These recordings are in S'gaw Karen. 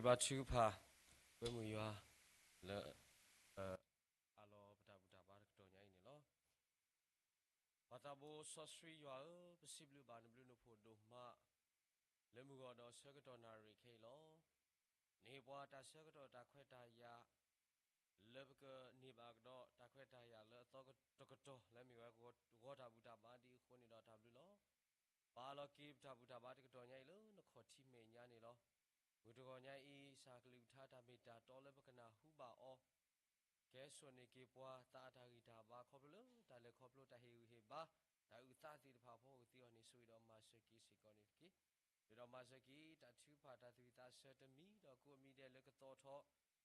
ပဘါထုကဖၣ် ကွဲမုာ်ယွၤလၢ အၢၣ်လီၤပတၢ်ဘူၣ်တၢ်ဘါတကတီၢ်ညါအံၤန့ၣ်လီၤ. ပၢ်သးဘိစီဆှံယွၤဧၢ, ပစံးဘျုးဘၣ်နဘျုးနဖှိၣ်ဒိၣ်မး လၢမုၢ်ဂီၤဒီးဆၢကတီၢ်နၣ်ရံၣ်ခဲအံၤလီၤ. နဟ့ၣ်ပှၤတၢ်ဆၢကတီၢ်တၢ်ခွဲးတၢ်ယာ် လၢပကန့ၢ်ဘၣ်ကဒီးတၢ်ခွဲးတၢ်ယာ်လၢအသီတကတီၢ်လၢမ့ၢ်ဝဲဂီၤတၢ်ဘူၣ်တၢ်ဘါဒ်အဃိန့ၣ်ဒီးတၢ်ဘျုးလီၤ. ပၢ်အၢၣ်လီၤက့ၤပတၢ်ဘူၣ်တၢ်ဘါတကတီၢ်ညါအံၤလၢနခီၣ်ထံးမဲာ်ညါန့ၣ်လီၤ. မုၢ်တဂီၤညါအံၤ စၢ်ကလုၢ်ကထါတၢ်မ့ၢ်တၢ်တီလၢပကနၢ်ဟူဘၣ်အီၤ ကဲစိာ်န့ၢ်က့ၤပှၤသးအတၢ်ဂံၢ်တၢ်ဘါခီဖျိလၢတၢ်လဲၤခီဖျိတၢ်ဟ့ၣ်ဂံၢ်ဟ့ၣ်ဘါ တၢ်အုၣ်သးသ့ၣ်တဖၣ်အဖီခိၣ်ကသ့အီၤန့ၣ် ဆိၣ်ဂ့ၤဒီးမၤစၢၤက့ၤစ့ၢ်ကီးန့ၣ်တက့ၢ်. ဒီးမၤ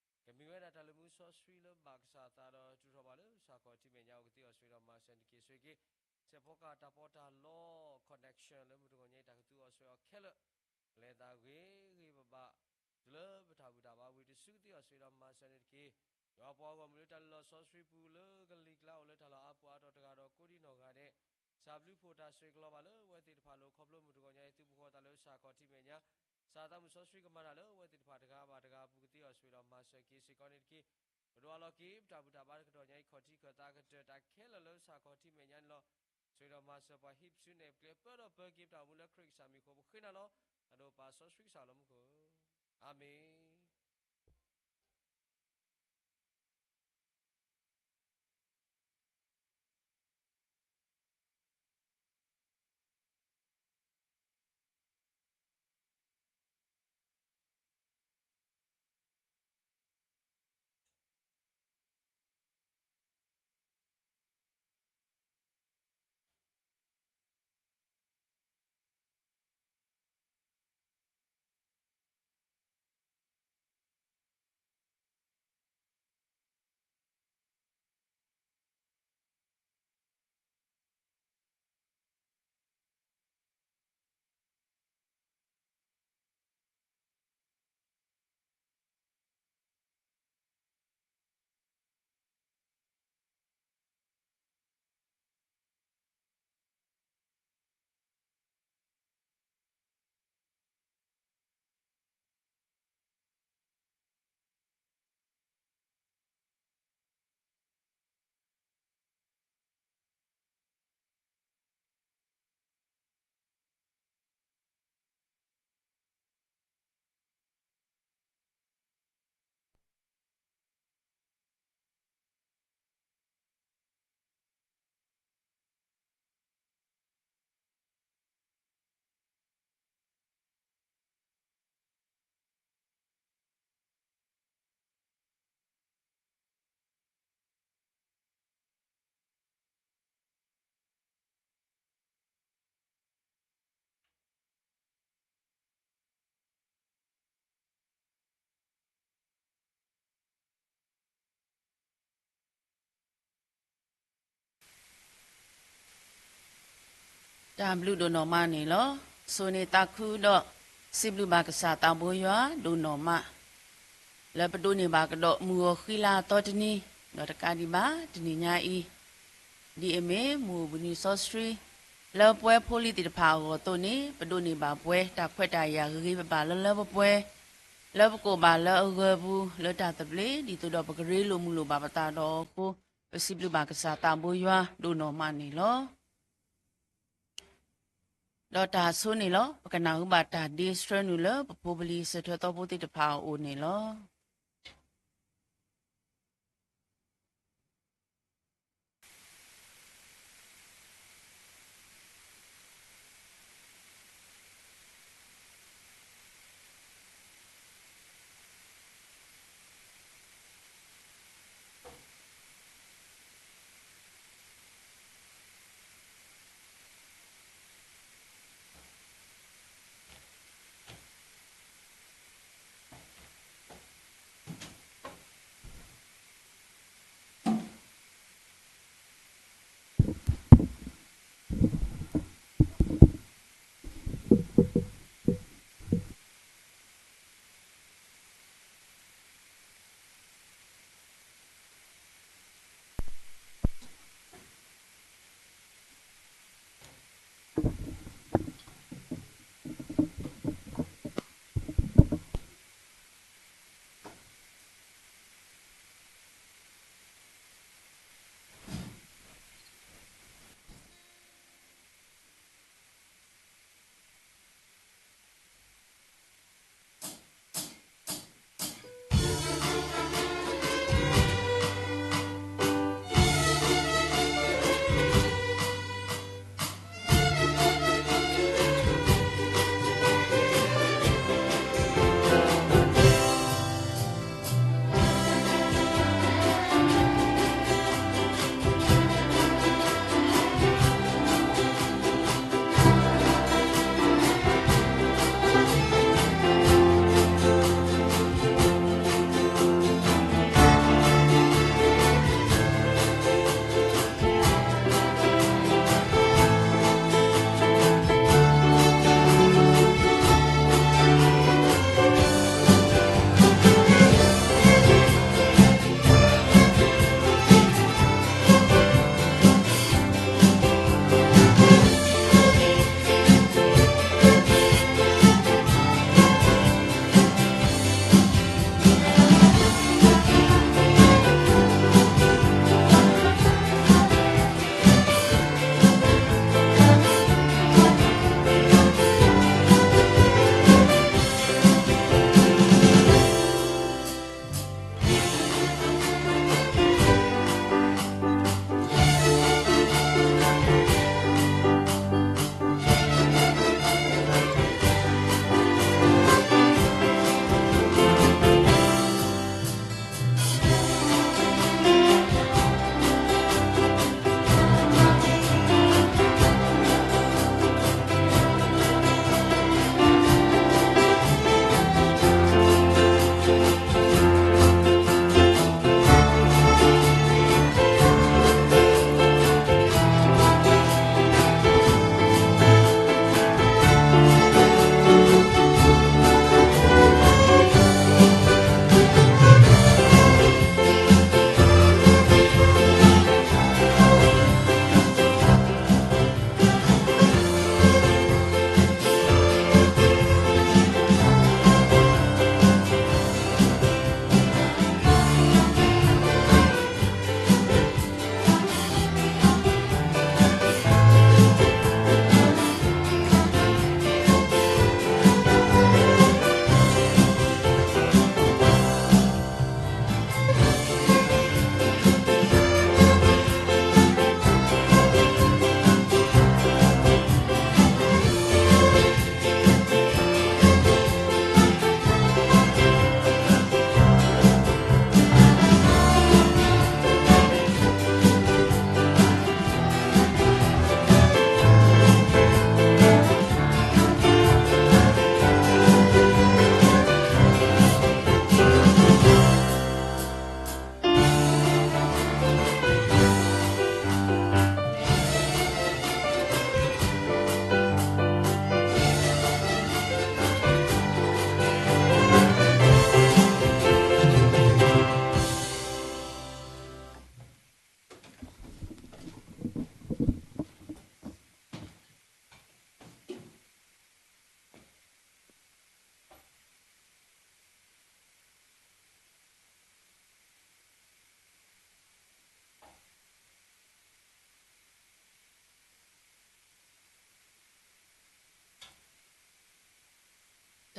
စၢၤက့ၤတၢ်ထုကဖၣ်တၢ်သူၣ်ဝံၣ်သးဆၢတမံၤဒီးကိးမံၤဒဲးလၢကသီၣ်ထီၣ် ကမ့ၢ်ဝဲဒၣ်တၢ်လၢမူစီဆှံလၢဘၣ်ကစၢ်သးဒီးတူၢ်ထီၣ်ဘၣ်လၢစၢ်ခီၣ်ထံးမဲာ်ညါအအိၣ်ကသ့အီၤဆိၣ်ဂ့ၤဒီးမၤစၢၤန့ၣ်တက့ၢ်. ဆိၣ်ဂ့ၤက့ၤ စဲးဖီကၢ်တၢ်ပီးတၢ်လီ connection လၢမုၢ်တဂီၤညါအံၤတၢ်ကသူအီၤဆိၣ်ဂ့ၤအီၤခဲလၢာ် ကလဲၤသးဂ့ၤဂ့ၤဘၣ်ဘၣ် တုၤလၢပတၢ်ဘူၣ်တၢ်ဘါဝံၤတစုကသ့အီၤဆိၣ်ဂ့ၤဒီးမၤစၢၤန့ၣ်တက့ၢ်. ယွၤပှၤဂီၢ်မုၢ်လၢတၢ်လၢလီၤစီဆှံပူၤလၢကလံၤကျါအိၣ်လၢတၢ်လီၢ်အါပူၤအါတီၤတဂၤဒီးကိးဒံနီၢ်ဂၤဒဲး စၢ်ဘျုးဖှိၣ်တၢ်ဆိၣ်ဂ့ၤကလီၤဘၣ်လၢအဝဲသ့ၣ်တဖၣ်လၢခီဖျိမုၢ်တဂီၤညါအံၤ သုပဃီသးလၢစၢ်ခီၣ်ထံးမဲာ်ညါ စၢ်သးမုၢ်စီဆှံကမၤတၢ်လၢအဝဲသ့ၣ်တဖၣ်တဂၤဘၣ်တဂၤအပူၤကသ့အီၤဆိၣ်ဂ့ၤဒီးမၤစၢၤက့ၤစ့ၢ်ကီးန့ၣ်တက့ၢ်. ပဒိးအးလီၤက့ၤပတၢ်ဘူၣ်တၢ်ဘါတကတီၢ်ညါအံၤခီၣ်ထံးခၢၣ်သးကတၢၢ်တၢ်ခဲလၢာ်လၢစၢ်ခီၣ်ထံးမဲာ်ညါန့ၣ်လီၤ. ဆိၣ်ဂ့ၤဒီးမၤစၢၤပှၤဟံးပစုနဲၣ်ပကျဲပၢဒီးပၢက့ၤပတၢ်အိၣ်မူလၢခရံာ်ကစၢ်မံၤအဃိ ပဃ့နၤလီၤ. တၢ်ဒိးပၢ်စီဆှံကစၢ်လၢမူခိၣ် အၤမ့ၣ်. တၢ်ဘျုးဒိၣ်နီၢ်မးန့ၣ်လီၤ. ဆိၣ်န့ၢ်သးခုဒီး စံးဘျုးဘၣ်ကစၢ်သးဘိယွၤဒိၣ်နီၢ်မး လၢပဒိးန့ၢ်ဘၣ်ကဒီးမုၢ်ဂီၤဃံလၤအသီတနံၤ ဒီးတကးဒံးဘၣ်တနံၤညါအံၤ ဒ်အမ့ၢ်မုၢ်အိၣ်ဘှံးနံၤစီဆှံ လၢပှဲၤဖိလံၤသ့ၣ်တဖၣ်အဂီၢ်အသိးန့ၣ် ပဒိးန့ၢ်ဘၣ်ပှဲၤတၢ်ခွဲးတၢ်ယာ်ဂ့ၤဂ့ၤဘၣ်ဘၣ်လၢလၢပှဲၤပှဲၤ လၢပကိးဘၣ်လၢအဂၢၤပူၤ လၢတၢ်သဘျ့ ဒ်သိးဒီးပကရ့လိာ်မုာ်လိာ်ဘၣ်ပသးဒီးအဃိ ပစံးဘျုးဘၣ်ကစၢ်သးဘိယွၤဒိၣ်နီၢ်မးန့ၣ်လီၤ. ဒီးတၢ်ဆိန့ၣ်လီၤ. ပကနၢ်ဟူဘၣ်တၢ်ဒ့ဆှၢနုာ်လၢပဖိပလံၤစၢၤထွဲသီဖိသ့ၣ်တဖၣ်အအိၣ်န့ၣ်လီၤ.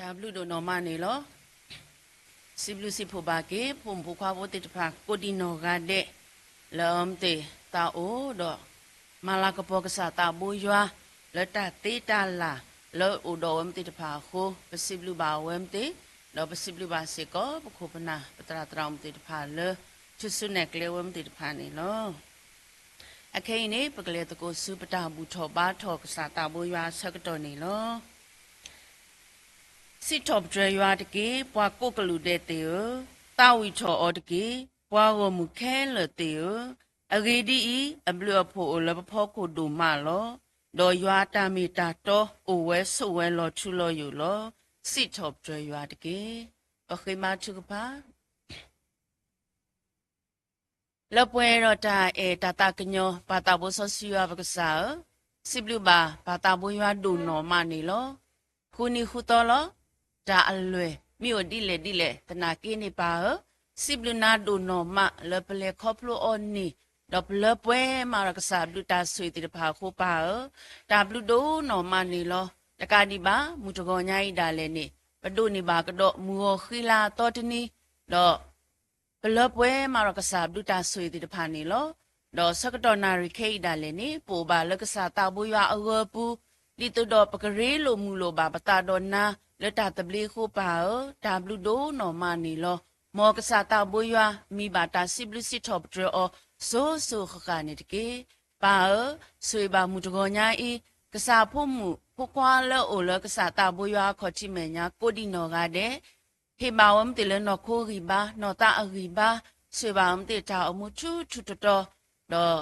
တၢ်ဘျုးဒိၣ်နီၢ်မးန့ၣ်လီၤ. စံးဘျုးစံးဖှိၣ်ဘၣ်က့ၤ ဖိမုၣ်ဖိခွါဖိသ့ၣ်တဖၣ် ကိးဒံၣ်နီၢ်ဂၤဒဲး လၢအဝဲသ့ၣ်သးအိၣ်ဒီး မၤလၤကပီၤကစၢ်သးဘိယွၤ လၢတၢ်သ့တၢ်လၢ် လၢအအိၣ်ဒီးအဝဲသ့ၣ်တဖၣ်အဃိ ပစံးဘျုးဘၣ်အဝဲသ့ၣ်, ဒီးပစံးဘျုးဘၣ်စ့ၢ်ကီး ပခိၣ်ပနၢ် ပသရၣ်သရၣ်မုၣ်သ့ၣ်တဖၣ်လၢ ထုးစုနဲၣ်ကျဲဝဲသ့ၣ်တဖၣ်န့ၣ်လီၤ. အခဲအံၤန့ၣ် ပကလဲၤသကိးဆူပတၢ်ဘူၣ်ထီၣ်ဘါထီၣ်ကစၢ်သးဘိယွၤအဆၢကတီၢ်န့ၣ်လီၤ. စံးထီၣ်ပတြၢၤယွၤတက့ၢ်, ပှၤကိးကလုာ်ဒဲးသ့ၣ်ဧၢ, သးဝံၣ်ထီၣ်အီၤတက့ၢ်, ပှၤဂီၢ်မုၢ်ခဲလၢာ်သ့ၣ်ဧၢ, အဂ့ၢ်ဒ်အံၤ, အဘျုးအဖှိၣ်အိၣ်လၢပဖီခိၣ်ဒိၣ်မးလီၤ. ဒီးယွၤအတၢ်မ့ၢ်တၢ်တီအိၣ်ဝဲဆိးဝဲလီၤထူလီၤယိာ်လီၤ. စံးထီၣ်ပတြၢၤယွၤတက့ၢ်. ပဃ့ဘါထုကဖၣ် လၢပှဲၤဒီးတၢ်အဲၣ်တၢ်သးကညီၤ ပၢ်သးဘိစီဆှံယွၤပကစၢ်ဧၢ, စံးဘျုးဘၣ်ပၢ်သးဘိယွၤဒိၣ်နီၢ်မးန့ၣ်လီၤ. ဃုနံၤဃုသီလီၤ. တၢ်အလွဲၢ်မ့ၢ်အိၣ်ဒ်လဲၣ်ဒ်လဲၣ် သနာ်က့န့ၣ်ပၢ်ဧၢ, စံးဘျုးနၤဒိၣ်နီၢ်မးလၢပလဲၤခီဖျိအီၤန့ၣ်, ဒီးပလၢပှဲၤမးဒီးကစၢ်အဘျုးတၢ်ဆိၣ်ဂ့ၤသ့ၣ်တဖၣ်အဃိပၢ်ဧၢ, တၢ်ဘျုးဒိၣ်နီၢ်မးန့ၣ်လီၤ. တကးဒံးဘၣ် မုၢ်တဂီၤညါအံၤဒၣ်လဲာ်န့ၣ် ပဒိးန့ၢ်ဘၣ်ကဒီးမုၢ်ဂီၤဃံလၤအသီတနံၤ, ဒီး ပလၢပှဲၤမးဒီးကစၢ်ဘျုးတၢ်ဆိၣ်ဂ့ၤသ့ၣ်တဖၣ်န့ၣ်လီၤ. ဒီးဆၢကတီၢ်နၣ်ရံၣ်ခဲအံၤဒၣ်လဲာ်န့ၣ် ပအိၣ်ဘၣ်လၢကစၢ်သးဘိယွၤအဂၢၤအပူၤ, ဒ်သိးဒီးပကရ့လိာ်မုာ်လိာ်ဘၣ်ပသးဒီးနၤ လၢတၢ်သဘျ့အဃိပၢ်ဧၢ, တၢ်ဘျုးဒိၣ်နီၢ်မးန့ၣ်လီၤ. မ်ကစၢ်သးဘိယွၤမံၤဘၣ်တၢ်စံးဘျုးစံးထီၣ်ပတြၢၤအီၤ စိၤစိၤဃၣ်ဃၣ်န့ၣ်တက့ၢ်. ပၢ်ဧၢ, ဆိၣ်ဂ့ၤဘၣ်မုၢ်တဂီၤညါအံၤ, ကစၢ်ဖိမုၣ်ဖိခွါလၢအအိၣ်လၢကစၢ်သးဘိယွၤအခီၣ်ထံးမဲာ်ညါကိးဒံၣ်နီၢ်ဂၤဒဲး ဟ့ၣ်ဘၣ်ဝဲမ့ၢ်သ့ၣ်လၢနီၢ်ခိဂံၢ်ဘါ နီၢ်သးအဂံၢ်ဘါ, ဆိၣ်ဂ့ၤဘၣ်ဝဲမ့ၢ်သ့ၣ်တၢ်အိၣ်မူထူထူတီတီ, ဒီး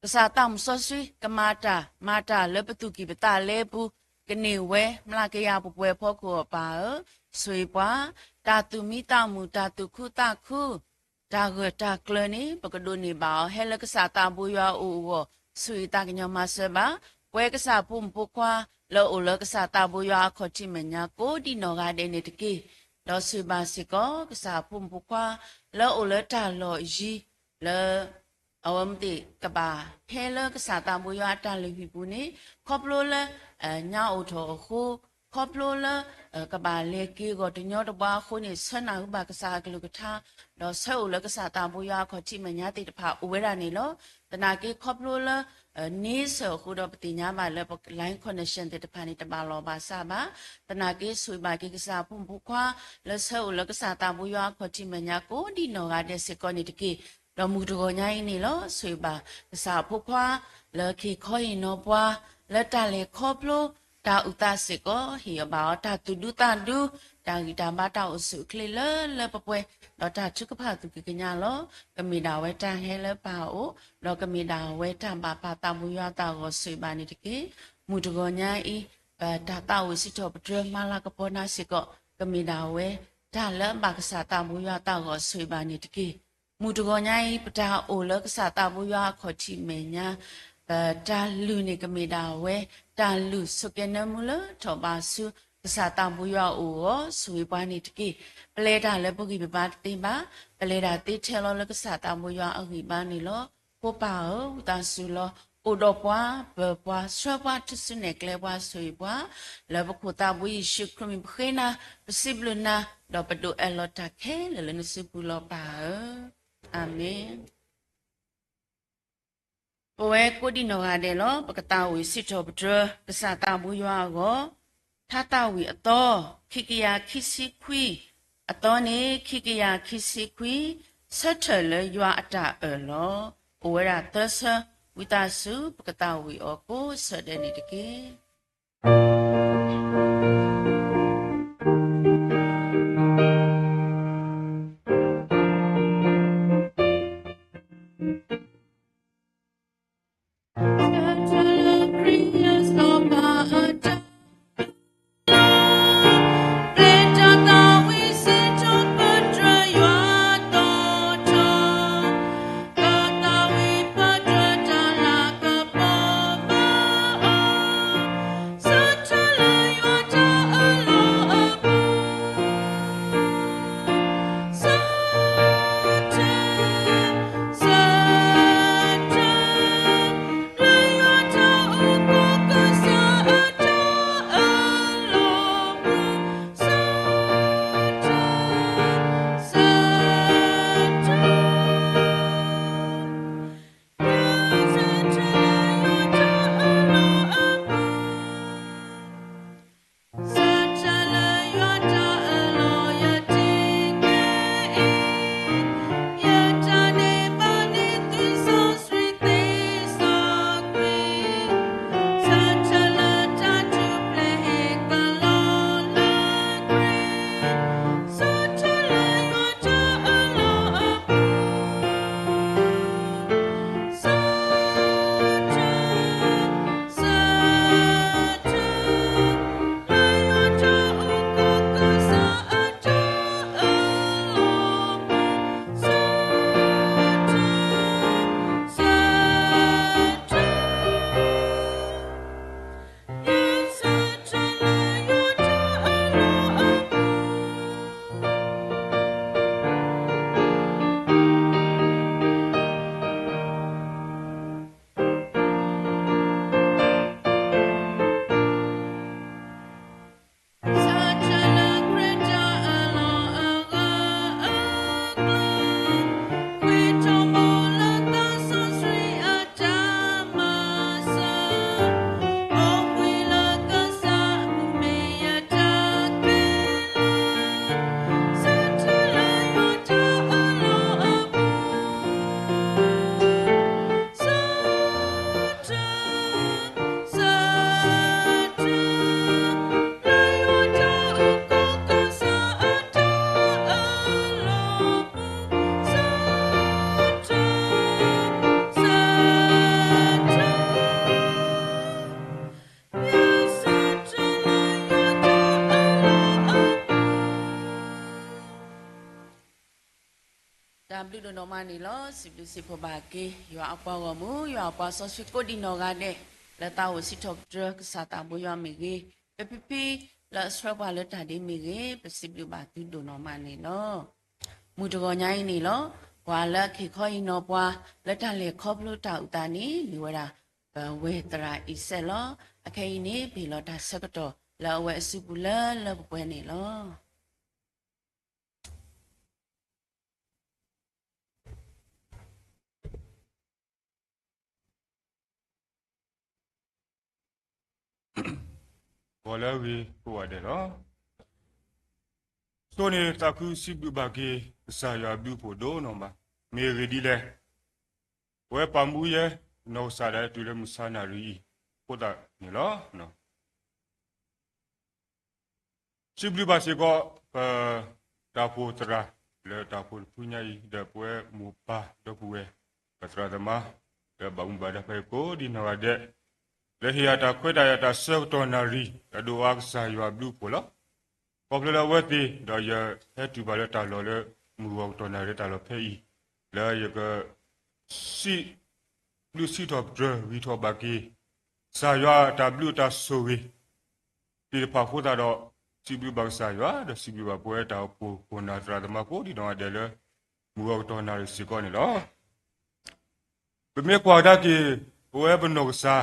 ကစၢ်သးမုၣ်စီဆှံ ကမၤတၢ်မၤတၢ်လၢပသူၣ်ကံၢ်ပသးလဲပူၤ, ကန့ၢ်ဝဲမျးကယၤပှဲၤပှဲၤဖီခိၣ်အီၤပၢ်ဧၢ, ဆိၣ်ဂ့ၤပှၤ, တၢ်သူၣ်မံသးမုာ် တၢ်သူၣ်ခုသးခု တၢ်ဂၢၢ်တၢ်ကျၢၤန့ၣ် ပကဒိးန့ၢ်ဘၣ်အီၤ ဟဲလၢကစၢ်သးဘိယွၤအအိၣ်အဂီၢ်, ဆိၣ်ဂ့ၤသးကညီၤမၤစၢၤဘၣ်, ပဝဲကစၢ်ဖိမုၣ်ဖိခွါ လၢအအိၣ်လၢကစၢ်သးဘိယွၤအခီၣ်ထံးမဲာ်ညါကိးဒံၣ်နီၢ်ဂၤဒဲးန့ၣ်တက့ၢ်. ဒီးဆိၣ်ဂ့ၤဘၣ်စ့ၢ်ကီး ကစၢ်ဖိမုၣ်ဖိခွါ လၢအအိၣ်လၢတၢ်လီၢ်ယံၤ လၢ အဝဲမ့ၢ်သ့ၣ်ကဘၣ်ဟဲလၢကစၢ်သးဘိယွၤအတၢ်လုၢ်ဟံၣ်ပူၤန့ၣ် ခီဖျိလၢ ညါအိၣ်ထီၣ်အဃိ, ခီဖျိလၢ ကဘၣ်လဲၤက့ၤဂီၢ်တညီတဘှါအဃိန့ၣ် ဆၢနၢ်ဟူဘၣ်ကစၢ်အကလုၢ်ကထါ, ဒီးဆၢအိၣ်လၢကစၢ်သးဘိယွၤအခီၣ်ထံးမဲာ်ညါသ့ၣ်တဖၣ်အိၣ်ဝဲဒၣ်န့ၣ်လီၤ. သနာ်က့ခီဖျိလၢ န့ဆၢၣ်အဃိဒီးပသ့ၣ်ညါဘၣ်လၢပ line connection သ့ၣ်တဖၣ်န့ၣ် တဘၣ်လီၢ်ဘၣ်စးဘၣ်. သနာ်က့ဆိၣ်ဂ့ၤဘၣ်က့ၤကစၢ်ဖိမုၣ်ဖိခွါ လၢဆၢအိၣ်လၢကစၢ်သးဘိယွၤအခီၣ်ထံးမဲာ်ညါကိးဒံၣ်နီၢ်ဂၤဒဲးစ့ၢ်ကီးန့ၣ်တက့ၢ်. ဒီးမုၢ်တဂီၤညါအံၤန့ၣ်လီၤ ဆိၣ်ဂ့ၤဘၣ် ကစၢ်ဖိခွါ လၢကဟ့ၣ်ခီဟ့ၣ်နီၤပှၤ လၢတၢ်လဲၤခီဖျိ တၢ်အုၣ်သးစ့ၢ်ကီး ဟ့ၣ်အီၤဘၣ်အီၤတၢ်သူၣ်ဒူသးဒူ တၢ်ဂံၢ်တၢ်ဘါတၢ်အိၣ်ဆူၣ်အိၣ်ချ့လၢလၢပှဲၤပှဲၤ ဒီးတၢ်ထုကဖၣ်သူၣ်ကံၢ်ကညါလီၤ. ကမ့ၢ်ဒၣ်ဝဲတၢ်ဟဲလၢပၢ်အအိၣ် ဒီးကမ့ၢ်ဒၣ်ဝဲတၢ်ဘၣ်ပၢ်သးဘိယွၤသးဂီၤဆိၣ်ဂ့ၤဘၣ်န့ၣ်တက့ၢ်. မုၢ်တဂီၤညါအံၤ ပတၢ်သးဝံၣ်စံးထီၣ်ပတြၢၤမၤလၤကပီၤနၤစ့ၢ်ကီး ကမ့ၢ်ဒၣ်ဝဲ တၢ်လၢအဘၣ်ကစၢ်သးဘိယွၤသးဂီၤဆိၣ်ဂ့ၤဘၣ်န့ၣ်တက့ၢ်. မုၢ်တဂီၤညါအံၤ ပတၢ်အိၣ်လၢကစၢ်သးဘိယွၤအခီၣ်ထံးမဲာ်ညါ ပတၢ်လုၢ်န့ၣ်ကမ့ၢ်ဒၣ်ဝဲ တၢ်လုၢ်ဆိးကဲနၢမူလၢထီၣ်ဘးဆူ ကစၢ်သးဘိယွၤအအိၣ်အဂီၢ် ဆိၣ်ဂ့ၤပှၤန့ၣ်တက့ၢ်. ပလဲၤတၢ်လၢပဂံၢ်ပဘါတသ့ဘၣ်, ပလဲၤတၢ်သ့ထဲလီၤလၢကစၢ်သးဘိယွၤအဂံၢ်ဘါန့ၣ်လီၤ. ဖိပၢ်ဧၢ, ဝံသးစူၤလီၤ. အိၣ်ဒီးပှၤ, ပၢၤပှၤ, ဆှၢပှၤ, ထုးစုနဲၣ်ကျဲပှၤ, ဆိၣ်ဂ့ၤပှၤ, လၢပခိၣ်သးဘိယ့ၣ်ၡူးခရံာ်မံၤပဃ့နၤ, ပစံးဘျုးနၤ, ဒီးပဒိးအဲၣ်လီၤတၢ်ခဲလၢာ်လၢနစုပူၤလီၤပၢ်ဧၢ. အၤမ့ၣ်. ပဝဲကိးဒံၣ်နီၢ်ဂၤဒဲးလီၤ ပကသးဝံၣ်စံးထီၣ်ပတြၢၤ ကစၢ်သးဘိယွၤအဂီၢ်, ထါသးဝံၣ်အသီ, ခံကယၤခံဆံခွံ, အသီန့ၣ် ခံကယၤခံဆံခွံ, ဆၢထၢၣ်လၢယွၤအတၢ်အၢၣ်လီၤ. အိၣ်ဝဲဒၣ်သၢဆၢ, ဝံသးစူၤ ပကသးဝံၣ်အီၤကိးဆၢဒဲးန့ၣ်တက့ၢ်. တၢ်ဘျုးဒိၣ်နီၢ်မးန့ၣ်လီၤ. စံးဘျုးစံးဖှိၣ်ဘၣ်က့ၤ ယွၤအပှၤဂီၢ်မုၢ် ယွၤအပှၤစီဆှံကိးဒံးနီၢ်ဂၤဒဲး လၢသးအိၣ်စံးထီၣ်ပတြၢၤကစၢ်သးဘိယွၤမ့ၢ်ဂ့ၤ, ပဖံဖံလၢအဆှၢပှၤလၢတၢ်ဒ့မ့ၢ်ဂ့ၤ, ပစံးဘျုးဘၣ်သုဒိၣ်နီၢ်မးန့ၣ်လီၤ. မုၢ်တဂီၤညါအံၤန့ၣ်လီၤ. ပှၤလၢအက့ၤခီအံၤနီၤပှၤ လၢတၢ်လဲၤခီဖျိတၢ်အုၣ်သးန့ၣ် မ့ၢ်ဝဲဒၣ် ပဝဲသရၣ်အံၤစဲးလီၤ. အခဲအံၤန့ၣ် ပဟ့ၣ်လီၤတၢ်ဆၢကတီၢ်လၢအဝဲအစုပူၤလၢလၢပှဲၤပှဲၤန့ၣ်လီၤ. ဂီၤလၢအဂ့ၤကိးဂၤဒဲးလီၤ. ဆိန့ၣ်သးခုစံးဘျုးဘၣ်က့ၤ ကစၢ်ယွၤအဘျုးအဖှိၣ်ဒိၣ်နီၢ်မး, မ့ၢ်အဂ့ၢ်ဒ်လဲၣ်, ပဝဲပာ်မူယဲ နီၢ်ကစၢ်ဒၣ်တုၤလၢမုၢ်ဆါနၣ်ရံၣ်အံၤ အဃိသတးန့ၣ်လီၤ. စံးဘျုးဘၣ်စ့ၢ်ကီး ပ တၢ်အိၣ်ဖှိၣ်သရၣ် လၢတၢ်အိၣ်ဖှိၣ်တဖုညါအံၤ ဒီးပဝဲမိၢ်ပၢ်ဒီပုၢ်ဝဲၢ် ပသရၣ်သမါ လၢဘၣ်မူဘၣ်ဒါဖဲအံၤကိးဒံးနီၢ်ဂၤဒဲး လၢဟ့ၣ်ယၤတၢ်ခွဲးတၢ်ယာ်တၢ်ဆၢကတီၢ်နၣ်ရံၣ် အဒိၣ်အါကစၢ်ယွၤဘျုးဖှိၣ်လီၤ. ခီဖျိလၢအဝဲသ့ၣ် ဒီးယဟဲတုၤဘၣ်လၢတၢ်လီၢ်လၢ မုၢ်ဂီၤကတီၢ်နၣ်ရံၣ်တၢ်လီၢ်ဖဲအံၤ လၢယက စံး ဘျုးစံးထီၣ်ပတြၢၤဂံၢ်ထီၣ်ဘၣ်က့ၤ ကစၢ်ယွၤအတၢ်ဘျုးအတၢ်ဆိၣ်ဂ့ၤ သ့ၣ်တဖၣ်အဃိသတးဒီး စံးဘျုးဘၣ်ကစၢ်ယွၤ ဒီးစံးဘျုးဘၣ်ပဝဲတၢ်အိၣ်ဖှိၣ်ခိၣ်နၢ်သရၣ်သမါကိးဒံးနီၢ်ဂၤဒဲးလၢ မုၢ်ဂီၤကတီၢ်နၣ်ရံၣ်စ့ၢ်ကီးန့ၣ်လီၤ. ပမ့ၢ်ကွၢ်ကဒါက့ၤ ပဝဲပနီၢ်ကစၢ်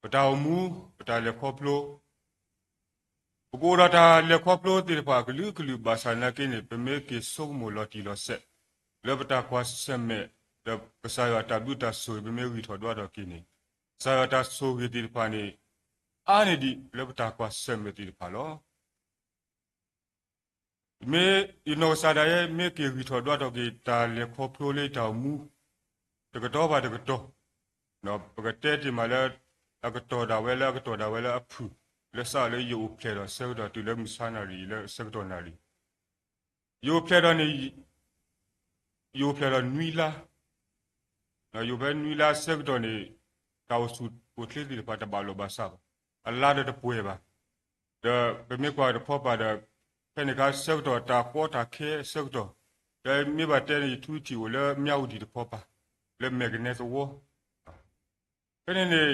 ပတၢ်အိၣ်မူ ပတၢ်လဲၤခီဖျိ ပကအိၣ်ဒီးတၢ်လဲၤခီဖျိသ့ၣ်တဖၣ်အကလုာ်ကလုာ်ဘၣ်ဆၣ်နာ်က့န့ၣ် ပမ့ၢ်က့ၤဆိကမိၣ်လီၤတံၢ်လီၤဆဲး လၢပတၢ်ကွၢ်ဆၢၣ်မဲာ် ဒီးကစၢ်ယွၤအတၢ်ဘျုးတၢ်ဆိၣ်ဂ့ၤ ပမ့ၢ်ဂံၢ်ထီၣ်ဒွးထီၣ်က့ၤန့ၣ် ကစၢ်ယွၤတၢ်ဆိၣ်ဂ့ၤသ့ၣ်တဖၣ်န့ၣ် အါန့ၢ်ဒံးလၢပတၢ်ကွၢ်ဆၢၣ်မဲာ်သ့ၣ်တဖၣ်လီၤ. မ့ၢ်ယနီၢ်ကစၢ်ဒၣ်ယဲ မ့ၢ်က့ၤဂံၢ်ထီၣ်ဒွးထီၣ်က့ၤ တၢ်လဲၤခီဖျိလၢယတၢ်အိၣ်မူ တကတီၢ်ဘၣ်တကတီၢ်, ပကတဲတ့ၢ်မးလၢ အကတီၢ်ဒၣ်ဝဲလၢအကတီၢ်ဒၣ်ဝဲလၢအဖုၣ် လၢစးလၢယအိၣ်ဖျဲၣ်ဒီးဆၢကတီၢ်တုၤလၢမုၢ်ဆါနၣ်ရံၣ်အံၤလၢဆၢကတီၢ်နၣ်ရံၣ် ယအိၣ်ဖျဲၣ်ဒီးန့ၣ် ယအိၣ်ဖျဲၣ်ဒီးနွံလါ, ယအိၣ်ဖဲနွံလါဆၢကတီၢ်န့ၣ် တၢ်အိၣ်ဆူၣ်အိၣ်ချ့သ့ၣ်တဖၣ်တဘၣ်လိာ်ဘၣ်စးဘၣ်, အလါဒီးတပှဲၤဘၣ်, ဒီးပမ့ၢ်ကွၢ်တခီပၤဒီး ဖဲန့ၣ်အခါဆၢကတီၢ်တၢ်ကီတၢ်ခဲအဆၢကတီၢ်, ဒီးမ့ၢ်ဘၣ်တဲန့ၣ် ယထူယထံၣ်အိၣ်လၢမၠၣ်ဝတံၣ်တခီပၤ လၢမဲာ်ကနဲသဝီ ဖဲန့ၣ်န့ၣ်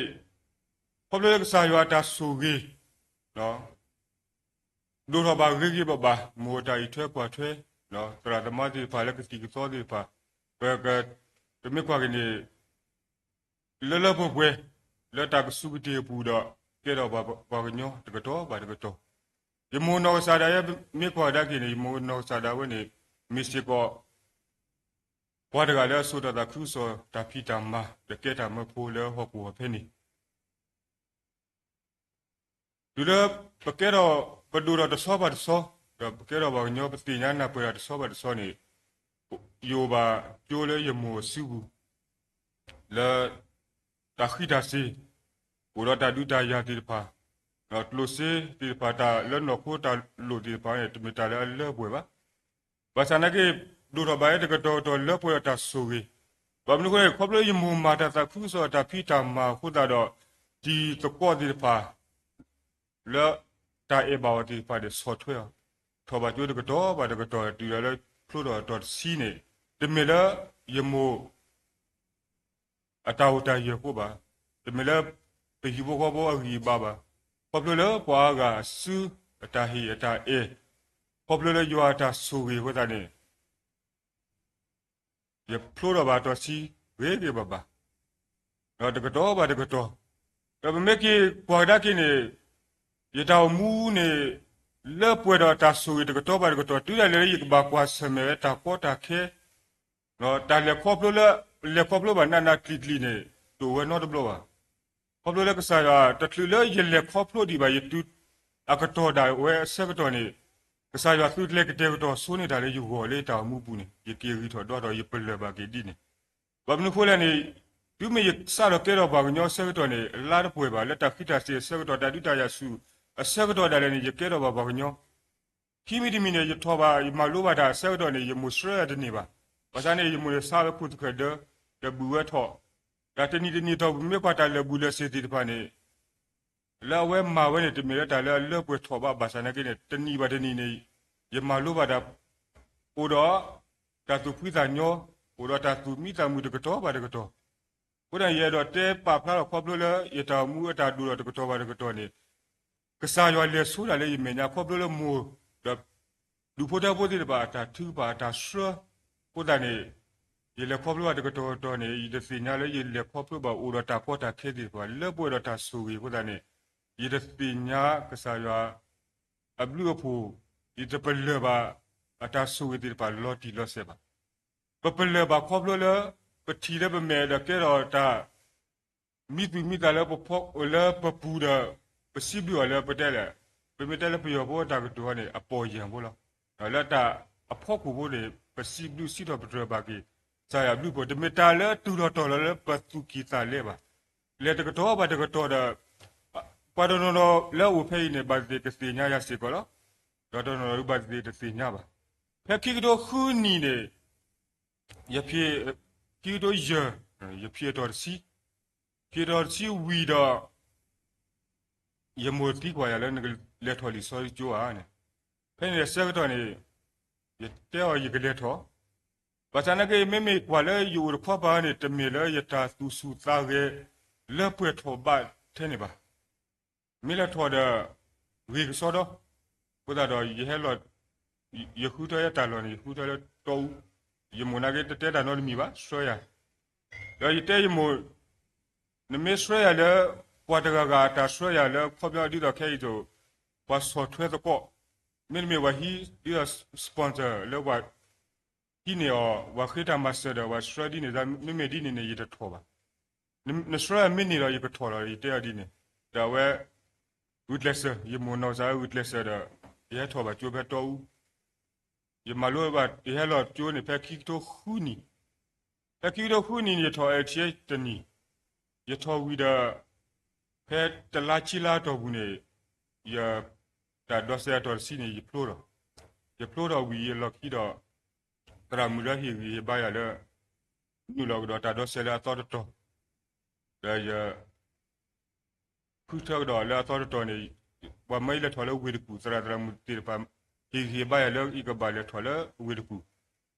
ခီဖျိလၢကစၢ်ယွၤအတၢ်ဆိၣ်ဂ့ၤ ဒိၣ်ထီၣ်ဘၣ်ဂ့ၤဂ့ၤဘၣ်ဘၣ်, မိၢ်တၢ်အံးထွဲကွၢ်ထွဲ, သရၣ်သမါသ့ၣ်တဖၣ်လၢကသံၣ်ကသီသ့ၣ်တဖၣ်, ပ ပမ့ၢ်ကွၢ်က့ၤန့ၣ် လၢလၢပှဲၤပှဲၤ လၢတၢ်ကစူၢ်ကတ့ၢ်အပူၤဒီး ကဲထီၣ်ပှၤကညီတကတီၢ်ဘၣ်တကတီၢ်, ယမိၢ်နီၢ်ကစၢ်ဒၣ်ယဲ မ့ၢ်ကွၢ်ကဒါက့ၤန့ၣ် ယမိၢ်နီၢ်ကစၢ်ဒၣ်ဝဲန့ၣ် မ့ၢ်စ့ၢ်ကီး ပှၤတဂၤလၢအစိာ်ထီၣ်သးခုကစီၣ်တၢ်ဖံးတၢ်မၤ ဒီးကဲတၢ်မၢဖိလၢဟီၣ်ခိၣ်ဟီၣ်ဖဲန့ၣ် တုၤလၢပကဲထီၣ် ပဒိၣ်ထီၣ်တဆီဘၣ်တဆီ, ဒီးပကဲထီၣ်ပှၤကညီ ပသ့ၣ်ညါနၢ်ပၢၢ်တၢ်တဆီဘၣ်တဆီန့ၣ်, ယအိၣ်ဘၣ်ကၠိလၢယမိၢ်အစုပူၤ လၢ တၢ်ဃံးတၢ်စ့ၤ, အိၣ်ဒီးတၢ်ဒုးတၢ်ယၤသ့ၣ်တဖၣ်, ဒီးကျိၣ်စ့သ့ၣ်တဖၣ် တၢ်လၢနီၢ်ခိတၢ်လိၣ်သ့ၣ်တဖၣ်န့ၣ် တမ့ၢ်တၢ်လၢအလၢပှဲၤဘၣ်. ဘၣ်ဆၣ်နာ်က့ ဒိၣ်ထီၣ်ဘၣ်ဝဲတကတီၢ်ကတီၢ်လၢပှဲၤဒီးတၢ်ဆိၣ်ဂ့ၤ, ဘၣ်မနုၤအဃိလဲၣ် ခီဖျိယမိၢ်မၤတၢ်သးခုကစီၣ်အတၢ်ဖံးတၢ်မၤအဃိသတးဒီး တံၤသကိးသ့ၣ်တဖၣ် လၢတၢ်အဲၣ်ဘၣ်အီၤသ့ၣ်တဖၣ်န့ၣ် ဆီၣ်ထွဲအီၤ, ထီၣ်ဘၣ်ကၠိတကတီၢ်ဘၣ်တကတီၢ် တုၤလၢဖျိထီၣ်အတီၤတဆံန့ၣ်, တမ့ၢ်လၢယမိၢ် အတၢ်အိၣ်တၢ်ယၢၤအဃိဘၣ်, တမ့ၢ်လၢ ပဟံၣ်ဖိဃီဖိအဂံၢ်အဘါဘၣ်, ခီဖျိလၢပှၤအါဂၤအစု အတၢ်ဟ့ၣ်အတၢ်အဲၣ်, ခီဖျိလၢယွၤအတၢ်ဆိၣ်ဂ့ၤအဃိသတးန့ၣ် ယဖျိထီၣ်ဘၣ်အတီၤဆံ ဂ့ၤဂ့ၤဘၣ်ဘၣ်, ဒီးတကတီၢ်ဘၣ်တကတီၢ်, ဒီးပမ့ၢ်က့ၤကွၢ်ကဒါက့ၤန့ၣ်, ယတၢ်အိၣ်မူန့ၣ် လၢပှဲၤဒီးတၢ်ဆိၣ်ဂ့ၤတကတီၢ်ဘၣ်တကတီၢ် တုၤဒၣ်လဲာ်လၢယကဘၣ်ကွၢ်ဆၢၣ်မဲာ်ဝဲတၢ်ကီတၢ်ခဲ တၢ်လဲၤခီဖျိလၢ လဲၤခီဖျိဘၣ်နးနးကျံၤကျံၤန့ၣ် တအိၣ်ဝဲနီတဘျီဘၣ်. ခီဖျိလၢကစၢ်ယွၤ တချုးလၢယလဲၤခီဖျိဒံးဘၣ် ယတုၤအကတီၢ်ဒၣ်ဝဲအဆၢကတီၢ်န့ၣ်, ကစၢ်ယွၤသုတလဲၤကတဲာ်ကတီၤဆိန့ၢ်တၢ်လၢယဂီၢ်လၢယတၢ်အိၣ်မူပူၤန့ၣ် ယက့ၤဂံၢ်ထီၣ်ဒွးထီၣ် ယပလၢၢ်ဘၣ်က့ၤဒ်န့ၣ်, ဘၣ်မနုၤအဃိလဲၣ်န့ၣ်, တုၤမ့ၢ်ယစးထီၣ်ကဲထီၣ်ပှၤကညီအဆၢကတီၢ်န့ၣ် အလါတပှဲၤဘၣ် လၢတၢ်ဃံးတၢ်စ့ၤအဆၢကတီၢ် တၢ်ဒုးတၢ်ယၤဆူၣ်အဆၢကတီၢ်ဒၣ်လဲာ်န့ၣ် ယကဲထီၣ်ဘၣ်ပှၤကညီ ခံမံၤတမံၤန့ၣ် ယထီၣ်ဘၣ် ယမၤလိဘၣ်တၢ်အဆၢကတီၢ်န့ၣ် ယမိၢ်ဆှၢယၤတန့ၢ်ဘၣ်. ဘၣ်ဆၣ်န့ၣ် ယမိၢ်န့ၣ်ဆါဝဲခိၣ်သဃဲၣ်ဒၢ ဒီးဘုၣ်ဝဲထီၣ်, တၢ်တနံၤတနံၤထီၣ် ပမ့ၢ်ကွၢ်တၢ်လၢာ်ဘူၣ်လၢာ်စ့ၤသ့ၣ်တဖၣ်န့ၣ် လၢအဝဲမၤဝဲန့ၣ် တမ့ၢ်လၢတၢ်လၢအလၢပှဲၤထီၣ်ဘၣ် ဘၣ်ဆၣ်နာ်က့န့ၣ် တနံၤဘၣ်တနံၤန့ၣ် ယမၤလိဘၣ်တၢ် အိၣ်ဒီး တၢ်သူၣ်ဖှံသးညီ, အိၣ်ဒီးတၢ်သူၣ်မံသးမုာ်တကတီၢ်ဘၣ်တကတီၢ်. အဃိသတးန့ၣ် ယအဲၣ်ဒိးတဲပာ်ဖျါလီၤခီဖျိလၢ ယတၢ်အိၣ်မူအတၢ်ဒိၣ်ထီၣ်တကတီၢ်ဘၣ်တကတီၢ်န့ၣ် ကစၢ်ယွၤလဲၤဆိတၢ်လၢယမဲာ်ညါခီဖျိလၢမိၢ်ဒီး ဒူၣ်ဖိထၢဖိသ့ၣ်တဖၣ်အတၢ်ထုကဖၣ်အတၢ်ဆှၢ. အဃိသတးန့ၣ် ယလဲၤခီဖျိဘၣ်တကတီၢ်ကတီၢ်န့ၣ် ယတသ့ၣ်ညါလၢယလဲၤခီဖျိဘၣ်အိၣ်ဒီးတၢ်ကီတၢ်ခဲသ့ၣ်တဖၣ် လၢပှဲၤဒီးတၢ်ဆိၣ်ဂ့ၤအဃိသတးန့ၣ် ယတသ့ၣ်ညါကစၢ်ယွၤအဘျုးအဖှိၣ်, ယတပလၢၢ်ဘၣ်အတၢ်ဆိၣ်ဂ့ၤသ့ၣ်တဖၣ်လီၤတံၢ်လီၤဆဲးဘၣ်. ပပလၢၢ်ဘၣ်ခီဖျိလၢ ပထံၣ်လၢပမဲာ်ဒီးကဲထီၣ်တၢ် မံသူၣ်မံသးလၢပဖီ လၢပပူၤဒီး ပစံးဘျုးအီၤလၢပတဲလဲၣ်, ပမ့ၢ်တဲလၢပယီၤဖိအတၢ်ကတိၤန့ၣ် အပေါ်ယံၤဖိလီၤ. လၢတၢ်အဖီခိၣ်ဖိန့ၣ် ပစံးဘျုးစံးထီၣ်ပတြၢၤဘၣ်က့ၤ ကစၢ်ယွၤအဘျုးအဖှိၣ် တမ့ၢ်တၢ်လၢအတုၤထီၣ်တီၢ်လီၤလၢပသူၣ်ကံၢ်သးလဲဘၣ်. လဲၤတကတီၢ်ဘၣ်တကတီၢ်ဒီး ပှၤတနီၤနီၤလၢအအိၣ်ဖဲအံၤန့ၣ် ဘၣ်သ့ၣ်သ့ၣ်ကသ့ၣ်ညါယၤစ့ၢ်ကီးလီၤ. ဒီးတနီၤနီၤဘၣ်သ့ၣ်သ့ၣ်တသ့ၣ်ညါဘၣ်. ဖဲခံကထိဃုနံၣ်န့ၣ် ယဖံး, ခံကထိယဲၢ်, ယဖံးအတီၢ်တဆံ, ဖံးအတီၢ်တဆံဝံၤဒီး ယမိၢ်သံကွၢ်ယၤလၢနကလဲၤထီၣ်လံာ်စီဆှံကၠိဧါန့ၣ်, ဖဲန့ၣ်အဆၢကတီၢ်န့ၣ် ယတဲအီၤယကလဲၤထီၣ်, ဘၣ်ဆၣ်နာ်က့ မ့မ့ၢ်ကွၢ်လၢယအိၣ်တခီပၤန့ၣ် တမ့ၢ်လၢယတၢ်သူၣ်ဆူၣ်သးဂဲၤလၢပှဲၤထီၣ်ဘၣ်ထဲန့ၣ်ဘၣ်. မ့ၢ်လဲၤထီၣ်ဒီး ဂ့ၤကစီဒီ, အဃိသတးဒီး ယဟဲလီၤ, ယဃုထၢယတၢ်လီၢ်န့ၣ် ယဃုထၢလၢတီအူ, ယမိၢ်နာ်က့တတဲတၢ်နီတမံၤဘၣ် ဆှၢယၤ, ဒီးယတဲယမိၢ် နမ့ၢ်ဆှၢယၤလၢ ပှၤတဂၤဂၤအတၢ်ဆှၢယၤလၢခီပညီဒ်သိးခဲအံၤသိး ပှၤဆီၣ်ထွဲသကိး, မ့တမ့ၢ်ပှၤဟံးဒ်သိး sponsor လၢပှၤဟံးန့ၢ်အီၤ ပှၤဃ့တၢ်မၤစၢၤဒီးပှၤဆှၢဒ်န့ၣ် မ့မ့ၢ်ဒ်န့ၣ်န့ၣ် ယတထီၣ်ဘၣ်. နဆှၢမ့ၢ်န့ၢ်ဒီးယကထီၣ်လီၤ ယတဲအီၤဒ်န့ၣ်, ဒီးအဝဲ ဂုာ်ကျဲးစၢး ယမိၢ်နီၢ်ကစၢ်ဂုာ်ကျဲးစၢးဒီး ယဟဲထီၣ်ဘၣ်ကၠိဖဲတီအူ, ယမၤလိဘၣ် ယဟဲလီၤကၠိန့ၣ် ဖဲခံကထိဃုနံၣ်, ဖဲခံကထိဃုနံၣ်န့ၣ် ယထီၣ် L T S တနံၣ်, ယထီၣ်ဝံၤဒီး ဖဲတလါခံလါအတီၢ်ပူၤန့ၣ် ယတၢ်ဒိးစဲးအတီၢ်တဆံန့ၣ် ယဖျိထီၣ်, ယဖျိထီၣ်ဝံၤအလီၢ်ခံဒီး သရၣ်မုၣ်လၢဟ့ၣ်ဂံၢ်ဟ့ၣ်ဘါယၤလၢ နုာ်လီၤကဒီးတၢ်ဒိးစဲးလၢအသီတတီၤ, ဒီးယ ဃုထၢကဒီးလၢအသီတတီၤန့ၣ် ပှၤမၢယလဲၤထီၣ်လၢဝ့ၢ်တကူၣ် သရၣ်သရၣ်မုၣ်သ့ၣ်တဖၣ် ဟ့ၣ်ဂံၢ်ဟ့ၣ်ဘါယၤလၢယကဘၣ်လဲၤထီၣ်လၢဝ့ၢ်တကူၣ်,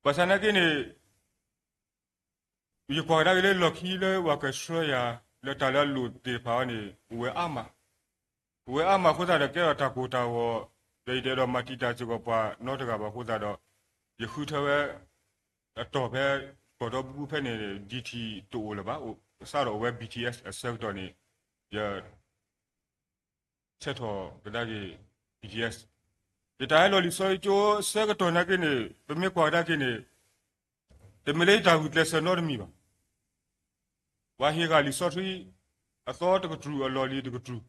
ဘၣ်ဆၣ်နာ်က့န့ၣ် ယကွၢ်ကဒါက့ၤလၢလီၢ်ခံလၢပှၤကဆှၢယၤ လၢတၢ်လၢအလိၣ်သ့ၣ်တဖၣ်အံၤန့ၣ် ပဝဲအါမး, ပဝဲအါမးအဃိသတးဒီးကဲထီၣ်တၢ်ကိၢ်တၢ်ဂီၤ, ဒီးယတအဲၣ်ဒိးမၤတံာ်တာ်စ့ၢ်ကီးပှၤနီတဂၤဘၣ်အဃိသတးဒီး ယဃုထၢဝဲ အတီၢ်ဖဲကီၢ်ဒီပူၤဖဲန့ၣ် DT တအိၣ်လၢၤဘၣ်, စးထီၣ်အိၣ်ဝဲ B T S အဆၢကတီၢ်န့ၣ် ယ ဆဲးထီၣ်ကဒါက့ၤ B T S, ယတၢ်ဟဲလီၤလံာ်စီဆှံကၠိအဆၢကတီၢ်နာ်က့န့ၣ် ပမ့ၢ်ကွၢ်ကဒါက့ၤန့ၣ် တမ့ၢ်လၢယတၢ်ဂုာ်ကျဲးစၢးနီတမံၤဘၣ်. ပှၤဟ့ၣ်ဃာ်လံာ်စီဆှံ အသီတကတြူၢ်အလီၢ်လံၤတကတြူၢ်,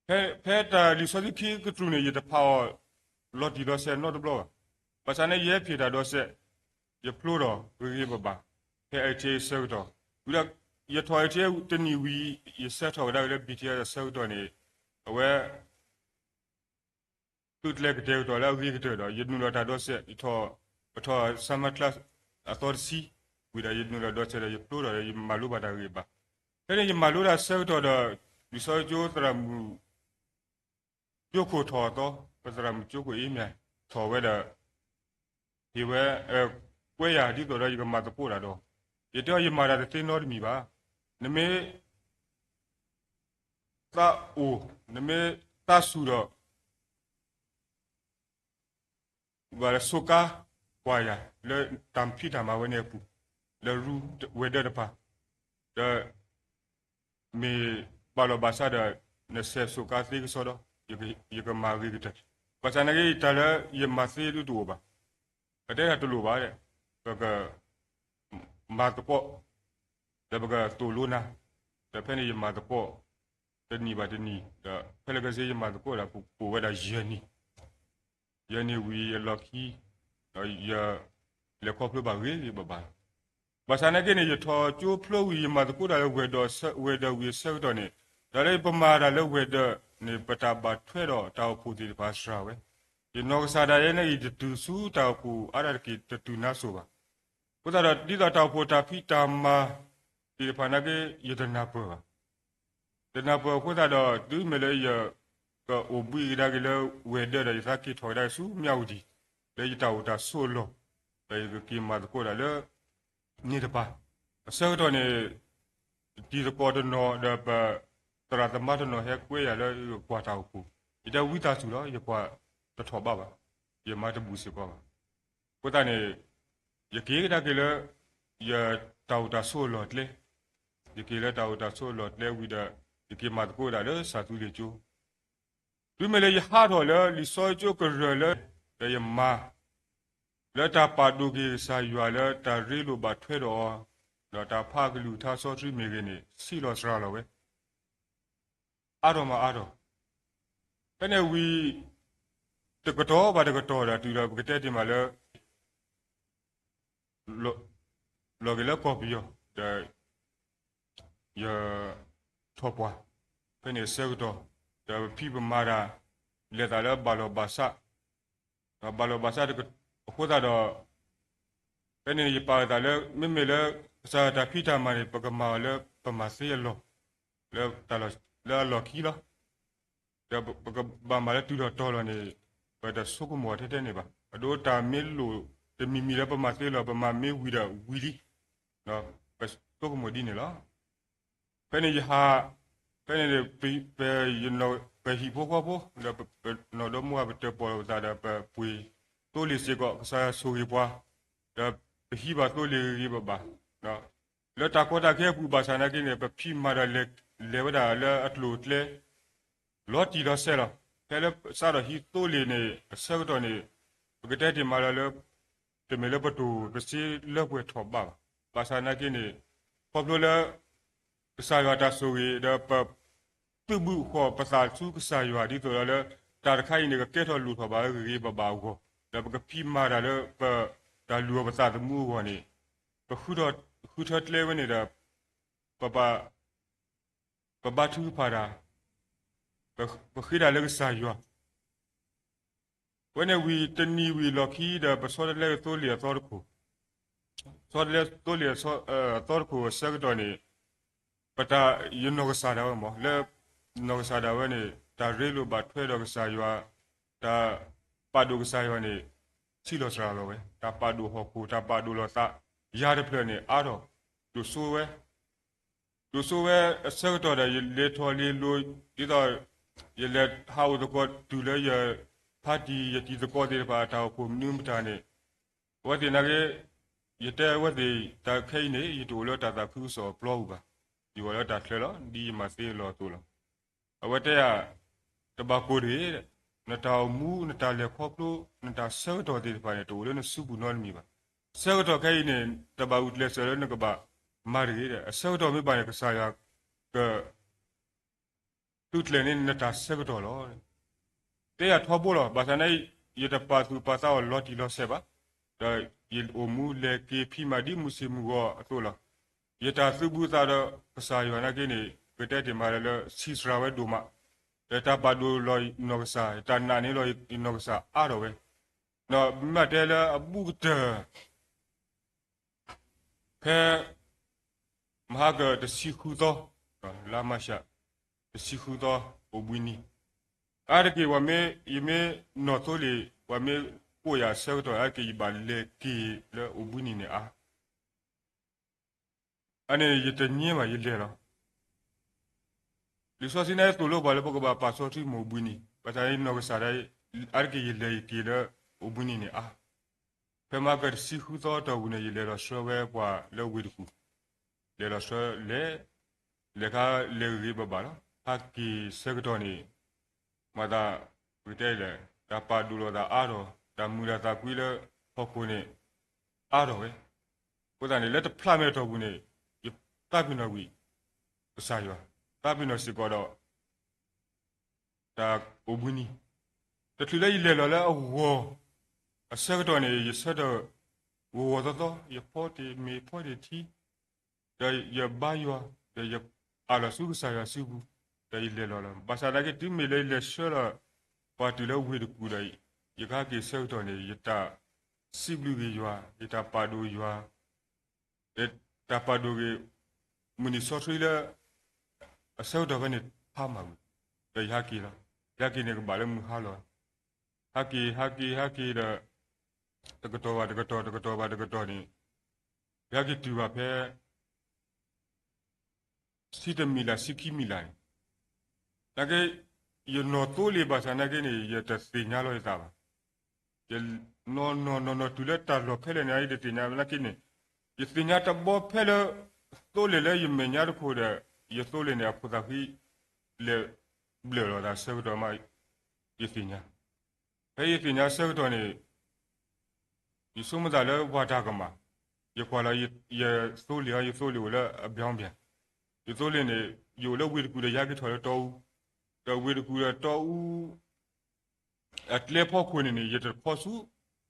ဖဲတၢ်လံာ်စီဆှံခံကတြူၢ်န့ၣ် ယတဖးအီၤလီၤတံၢ်လီၤဆဲးနီတဘျီဘၣ်. ဘၣ်ဆၣ်န့ၣ် ယဟဲဖံးတၢ်ဒိးစဲး, ယဖျိထီၣ်ဂ့ၤဂ့ၤဘၣ်ဘၣ် ဖဲ L T S အဆၢကတီၢ်, ဝံၤဒီး ယထီၣ် L T S တနံၣ်ဝံၤ ယဆဲးထီၣ်ကဒါက့ၤလၢ B T S အဆၢကတီၢ်န့ၣ် အဝဲ သုးကျဲၤကတဲာ်ကတီၤလၢအဂ့ၤကတၢၢ်ဒီး ယနုာ်လီၤတၢ်ဒိးစဲး, ယထီၣ် ပထီၣ် summer class အသီတဆံ, ဝံၤဒီးယနုာ်လီၤဒိးစဲးဒီး ယဖျိထီၣ်ဒီး ယမၤလိဘၣ်တၢ်ဂ့ၤဘၣ်. ဖဲန့ၣ်ယမၤလိတၢ်ဆၢကတီၢ်ဒီး လံာ်စီဆှံကၠိသရၣ်မုၣ် ကၠိခိၣ်ထီၣ်အသီ, ပသရၣ်မုၣ်ကၠိခိၣ်အ့မၠၣ်ထီၣ်ဝဲဒီး ဟ့ၣ်ဝဲ ကွဲယၤဒ်သိးဒီးယကမၤသကိးတၢ်ဒီး ယတဲအီၤယမၤတၢ်တသ့နီတမံၤဘၣ်. နမ့ၢ်သးအိၣ်, နမ့ၢ်သးဆူၣ်ဒီး ဘၣ်ဆိးကါကွၢ်ယၤ လၢတၢ်ဖံးတၢ်မၤဝဲန့ၣ်အပူၤ, လၢရူဝဲၤဒၢးတဖၣ်, ဒီး မ့ၢ်ပာ်လီၤဘၣ်ဆၣ်ဒီး နစဲးဆိးကါသ့ကစီဒီ, ယကမၤဂ့ၤကတၢၢ်. ဘၣ်ဆၣ်နာ်က့ တၢ်လၢယမၤသ့ဒ်တအိၣ်ဘၣ်. ပတဲတၢ်တလိၣ်ဘၣ်, ပကမၤသကိး, ဒီးပကသိၣ်လိနၤ, ဒီးဖဲန့ၣ်ယမၤသကိး တနံၣ်ဘၣ်တနံၣ်, ဒီးဖဲလၢကစ့ယမၤသကိးဒီး ကအိၣ်ဝဲဒၣ်ယဲၢ်နံၣ် ယဲၢ်နံၣ်ဝံၤအလီၢ်ခံ, ဒီးယလဲၤခီဖျိဘၣ်ဂ့ၤဂ့ၤဘၣ်ဘၣ်လီၤ. ဘၣ်ဆၣ်နာ်က့န့ၣ် ယထီၣ်ကၠိဖျိဝံၤ ယမၤသကိးတၢ်လၢဝဲၤဒၢး, ဝဲၤဒၢးဝံၤအဆၢကတီၢ်န့ၣ်, တၢ်လၢပမၤတၢ်လၢဝဲၤဒၢးန့ၣ် ပတၢ်ဘၣ်ထွဲဒီးတၢ်အိၣ်ဖှိၣ်သ့ၣ်တဖၣ်စှၤဝဲ, ယနီၢ်ကစၢ်ဒၣ်ယဲန့ၣ် ယတတုၤဆူတၢ်အိၣ်ဖှိၣ်အါဒၣ်တက့ၢ် တတုၤနါစိၤဘၣ်. အဃိသတးဒီး ဒ်သိးတၢ်အိၣ်ဖှိၣ်တၢ်ဖံးတၢ်မၤသ့ၣ်တဖၣ်နာ်က့ ယတနၢ်ပၢၢ်ဘၣ်. တနၢ်ပၢၢ်အဃိသတးဒီး တုၤမ့ၢ်လၢယကအိၣ်ဘှံးကဒါက့ၤလၢဝဲၤဒၢးဒီး ယသးက့ၤထီၣ်ကဒါက့ၤဆူမၠၣ်ဝတံၣ်, လၢယတၢ်အိၣ်တၢ်ဆိးအလီၢ်, ဒီးယကက့ၤမၤသကိးတၢ်လၢ န့ၣ်တပၤ, အဆၢကတီၢ်န့ၣ် တံၤသကိးတနီၤဒီးပ သရၣ်သမါတနီၤဟဲကွဲယၤလၢယကွၢ်တၢ်အိၣ်ဖှိၣ်, ယတဲဝံသးစူၤလီၤ, ယကွၢ်တထီၣ်ဘးဘၣ်, ယမၤတဘူၣ်စ့ၢ်ကီးဘၣ်. အဃိသတးန့ၣ် ယက့ၤကဒါက့ၤလၢ ယတၢ်အိၣ်တၢ်ဆိးအလီၢ်ကျဲ, ယက့ၤလၢတၢ်အိၣ်တၢ်ဆိးအလီၢ်ကျဲဝံၤဒီး ယက့ၤမၤသကိးဒၣ်လၢစၢ်သူလ့ၤကၠိ တုၤမ့ၢ်လၢယဟးထီၣ်လၢလံာ်စီဆှံကရၢၢ်လၢ ဒီးယမၤ လၢတၢ်ပာ်ဒိၣ်က့ၤကစၢ်ယွၤလၢတၢ်ရ့လိာ်ဘၣ်ထွဲဒီးအီၤ, ဒီးတၢ်ဖးကလုၢ်ကထါစီဆှံမ့ၢ်ဂ့ၤန့ၣ် ဆံးလီၤစှၤလီၤဝဲ အါထီၣ်မးအါထီၣ်, ဖဲန့ၣ်ဝံၤ တကတီၢ်ဘၣ်တကတီၢ်ဒီးတုၤဒီးပကတဲတ့ၢ်မးလၢ လီၤက့ၤလၢကီၢ်ပယီၤ ဒီး ယ ထီၣ်ပှၢ်, ဖဲန့ၣ်အဆၢကတီၢ် ဒီးပဖံးပမၤတၢ် လဲၤသးလၢဘၣ်လီၢ်ဘၣ်စး, ဒီးဘၣ်လီၢ်ဘၣ်စး အဃိသတးဒီး ဖဲန့ၣ်ယပာ်အသးလၢ မ့မ့ၢ်လၢ ကစၢ်ယွၤတၢ်ဖံးတၢ်မၤန့ၣ် ပကမၤအီၤလၢပမၤသ့အလီၢ်, လၢ လၢအလီၢ်ခံလီၤ. ဒီးပကဘၣ်မၤလၢတုၤလီၤတီၤလီၤန့ၣ် ပတဆိကမိၣ်ထဲထဲန့ၣ်ဘၣ်. အဒိတၢ်မ့ၢ်လိၣ်တမံၤမံၤလၢပမၤသ့လီၤ ပမၤမ့ၢ်ဝံၤဒီးဝံၤလံ, ပဆိကမိၣ်ဒ်န့ၣ်လီၤ. ဖဲန့ၣ်ယဟး, ဖဲန့ၣ် ပဟံၣ်ဖိဃီဖိ ဒီးပနီၢ်ဒီမါဝၤ ပတၢၣ်ပီၣ်လိာ်ပသးဒီး ပပှ့ၤသိလ့ၣ်စ့ၢ်ကီး ကစၢ်ယွၤဆိၣ်ဂ့ၤပှၤ, ဒီးပဟံးဘၣ်သိလ့ၣ်ဂ့ၤဂ့ၤဘၣ်ဘၣ်, လၢတၢ်ကီတၢ်ခဲအပူၤဘၣ်ဆၣ်နာ်က့န့ၣ် ပဖံးမၤဒီးလဲၤဝဲဒၣ်လၢအကျိၤအကျဲ လီၤတံၢ်လီၤဆဲးလီၤ. ဖဲလၢစးထီၣ်ဟံးသိလ့ၣ်န့ၣ် အဆၢကတီၢ်န့ၣ် ပကတဲတ့ၢ်မးလၢ တမ့ၢ်လၢပတိၢ်ပစ့လၢပှဲၤထီၣ်ဘးဘၣ်. ဘၣ်ဆၣ်နာ်က့န့ၣ် ခီဖျိလၢ ကစၢ်ယွၤတၢ်ဆိၣ်ဂ့ၤ ဒီးပ သုးဘူးဃီၣ်ပသးဆူကစၢ်ယွၤ ဒ်သိးဒီးလၢ တၢ်တခါအံၤန့ၣ် ကကဲထီၣ်လိၣ်ထီၣ်ဘၣ်ဂ့ၤဂ့ၤဘၣ်ဘၣ်အဂီၢ်, ဒီးပကဖံးမၤတၢ်လၢပတၢ်လုၢ်အီၣ်ပသးသမူအဂီၢ်န့ၣ် ပဃုထၢကျဲဝဲန့ၣ်ဒီး ပ ပဘါထုကဖၣ်တၢ်, ပဃ့တၢ်လၢကစၢ်ယွၤ, ဝဲန့ၣ်ဝံၤတနံၤဝံၤလီၢ်ခံဒီး ပဆီတလဲသိလ့ၣ်အသီတခိၣ်, ဆီတလဲသိလ့ၣ်အသီတခိၣ်အဆၢကတီၢ်န့ၣ် ပတၢ်ယနီၢ်ကစၢ်ဒၣ်ဝဲမး လၢ နီၢ်ကစၢ်ဒၣ်ဝဲန့ၣ် တၢ်ရ့လိာ်ဘၣ်ထွဲဒီးကစၢ်ယွၤ, တၢ်ပာ်ဒိၣ်ကစၢ်ယွၤန့ၣ် ဆံးလီၤစှၤလီၤဝဲ, တၢ်ပာ်ဒိၣ်ဟီၣ်ခိၣ် တၢ်ပာ်ဒိၣ်လိာ်သး ယၤတဖျၢၣ်န့ၣ် အါထီၣ် ဒိၣ်စိဝဲ ဒိၣ်စိဝဲအဆၢကတီၢ်ဒီး ယလဲၤထီၣ်လဲၤလီၤ ဒ်သိး ယလဲၤဟးအိၣ်သကိးတုၤလၢယ ဖါတံၢ် ယတံၤသကိးသ့ၣ်တဖၣ် တၢ်အိၣ်ဖှိၣ်မနုၤမတၤန့ၣ် အဝဲသ့ၣ်နာ်က့ ယတဲအဝဲသ့ၣ် တၢ်ခဲအံၤန့ၣ် ယတအိၣ်လၢတၢ်သးခုကစီၣ်အပျီပူၤဘၣ်, ယအိၣ်လၢတၢ်ချၢလီၤ ဒ်ယမၤသ့အလီၢ်အသိးလီၤ. အဝဲတဲယၤ တဘၣ်ကိၢ်တဂ့ၤ, နတၢ်အိၣ်မူ နတၢ်လဲၤခီဖျိ နတၢ်ဆၢကတီၢ်သ့ၣ်တဖၣ်န့ၣ် တအိၣ်လၢနစုပူၤနီတမံၤဘၣ်. ဆၢကတီၢ်ခဲအံၤန့ၣ် တဘၣ်အုၣ်ကျဲးစၢးလၢနကဘၣ်မၤတဂ့ၤ, အဆၢကတီၢ်မ့ၢ်ဘၣ်န့ၣ် ကစၢ်ယွၤက သုးကျဲၤန့ၢ်နတၢ်ဆၢကတီၢ်လီၤ. တဲယၤထီဘိလီၤ. ဘၣ်ဆၣ်နာ်က့ ယတပာ်သူၣ်ပာ်သးအီၤလီၤတံၢ်လီၤဆဲးဘၣ်, ဒီးယအိၣ်မူလဲၤက့ၤဖံးမၤဒ်မုၢ်ဆ့ၣ်မုၢ်ဂီၤအသိးလီၤ. ယတၢ်သုးဘူးသးဒီးကစၢ်ယွၤနာ်က့န့ၣ် ကတဲတ့ၢ်မးလၢ လၢဆံးစှၤဝဲဒိၣ်မး, ဒီးတၢ်ပာ်ဒိၣ်လီၤနီၢ်ကစၢ်, တၢ်နာ်န့ၢ်လီၤနီၢ်ကစၢ်အါထီၣ်ဝဲ, ဒီးမ့ၢ်တဲလၢအဘူးကတၢၢ် ဖဲ မဟါကတဆံဃုသီ, လါမၢ်ၡး တဆံဃုသီ အိၣ်ဘှံးနံၤ, အါတက့ၢ် ပှၤမ့ၢ် ယမ့ၢ်နီၢ်သိလ့ၣ် ပှၤမ့ၢ်ကိးယၤအဆၢကတီၢ် အါတက့ၢ် ယဘၣ်လဲၤက့ၤလၢအိၣ်ဘှံးနံၤန့ၣ်အါ အန့ၣ် ယတညဲဘၣ် ယလဲၤလီၤ. လံာ်စီဆှံန့ၣ်သိၣ်လိပှၤလၢပကဘၣ်ပာ်စီဆှံမ့ၢ်အိၣ်ဘှံးနံၤ, ဘၣ်ဆၣ်န့ၣ်နီၢ်ကစၢ်ဒၣ် အါတက့ၢ် ယလဲၤယက့ၤလၢအိၣ်ဘှံးနံၤန့ၣ်အါ. ဖဲမဟါကတဆံဃုသီတီၢ်ပူၤန့ၣ် ယလဲၤလီၤဆှၢဝဲပှၤလၢဝ့ၢ်တကူၣ်, လဲၤလီၤဆှၢလဲၤ, လဲၤခါလဲၤဂ့ၤဂ့ၤဘၣ်ဘၣ်လီၤ. ဟဲက့ၤဆၢကတီၢ်န့ၣ် မၤသး ပကတဲလဲၣ် တၢ်ပာ်ဒိၣ်လိာ်သးအါထီၣ်, တၢ်မုာ်တၢ်သးကွံလၢဟီၣ်ခိၣ်န့ၣ် အါထီၣ်ဝဲ. အဃိသတးန့ၣ် လၢတဖျးမဲာ်တီၢ်ပူၤန့ၣ် ယသးပ့ၤနီၣ်ကွံာ် ကစၢ်ယွၤ, သးပ့ၤနီၣ်စ့ၢ်ကီးဒီး တၢ်အိၣ်ဘှံးနံၤ, တချုးလၢယလဲၤလီၤလၢအဂီၢ် အဆၢကတီၢ်န့ၣ် ယဆၢထၢၣ်ဂီၤဂီၤသီသီ, ယဖီတ့ၢ်မ့ၤဖီတ့ၢ်ထံ ဒီးယဘါယွၤ, ဒီးယအးလီၤဆူကစၢ်ယွၤစုပူၤ, ဒီးယလဲၤလီၤလီၤ. ဘၣ်ဆၣ်သနာ်က့ တုၤမ့ၢ်လၢယလဲၤဆှၢလီၤ ပှၤတုၤလၢဝ့ၢ်တကူၣ်ဒီး ယကဟဲက့ၤဆၢကတီၢ်န့ၣ် ယတၢ်စံးဘျုးက့ၤယွၤ, ယတၢ်ပာ်ဒိၣ်ယွၤ, ယတၢ်ပာ်ဒိၣ်က့ၤ မုၢ်နံၤစီဆှံလၢ အဆၢကတီၢ်ဖဲန့ၣ် ဖးမၢ်ဝံၤ, ဒီးယဟဲက့ၤလီၤ. ယဟဲက့ၤန့ၣ် ကဘၣ်လၢမုၢ်ဟါလီၤ. ဟဲက့ၤ ဟဲက့ၤ ဟဲက့ၤဒီး တကတီၢ်ဘၣ်တကတီၢ် တကတီၢ်ဘၣ်တကတီၢ်န့ၣ် ယဟဲက့ၤတုၤဘၣ်ဖဲ ဆံတမံၤလၢ် ဆံခံမံၤလၢ်န့ၣ်, နာ်က့ ယနီၢ်သိလ့ၣ်ဘၣ်ဆၣ်နာ်က့န့ၣ် ယတသ့ၣ်ညါလီၤယသးဘၣ်. ယနီၢ်နီၢ်နီၢ်နီၢ်တုၤလၢတၢ်လီၢ်ဖဲလဲၣ်န့ၣ် ယတသ့ၣ်ညါနာ်က့န့ၣ်, ယသ့ၣ်ညါတဘျီဖဲလၢ သိလ့ၣ်လၢယမဲာ်ညါတခိၣ်ဒီး ယသိလ့ၣ်န့ၣ် အခိၣ်သးဃံ လဲၤဘျၢၣ်လိာ်သးဆၢကတီၢ်မး ယသ့ၣ်ညါ. ဖဲယသ့ၣ်ညါဆၢကတီၢ်န့ၣ် ယဆိကမိၣ်သးလၢပှၤတၢ်ကမၣ်, ယကွၢ်လီၤ ယသိလ့ၣ်အီၤ ယသိလ့ၣ်အိၣ်လၢအဘျီဘျီ, ယသိလ့ၣ်န့ၣ် ယအိၣ်လၢဝ့ၢ်တကူၣ်ဒီးယဟဲက့ၤထီၣ်လၢတီအူ, ဒီးဝ့ၢ်တကူၣ်ဒီးတီအူ အကျဲဖီခိၣ်န့ၣ်န့ၣ် ယတဖီဆူ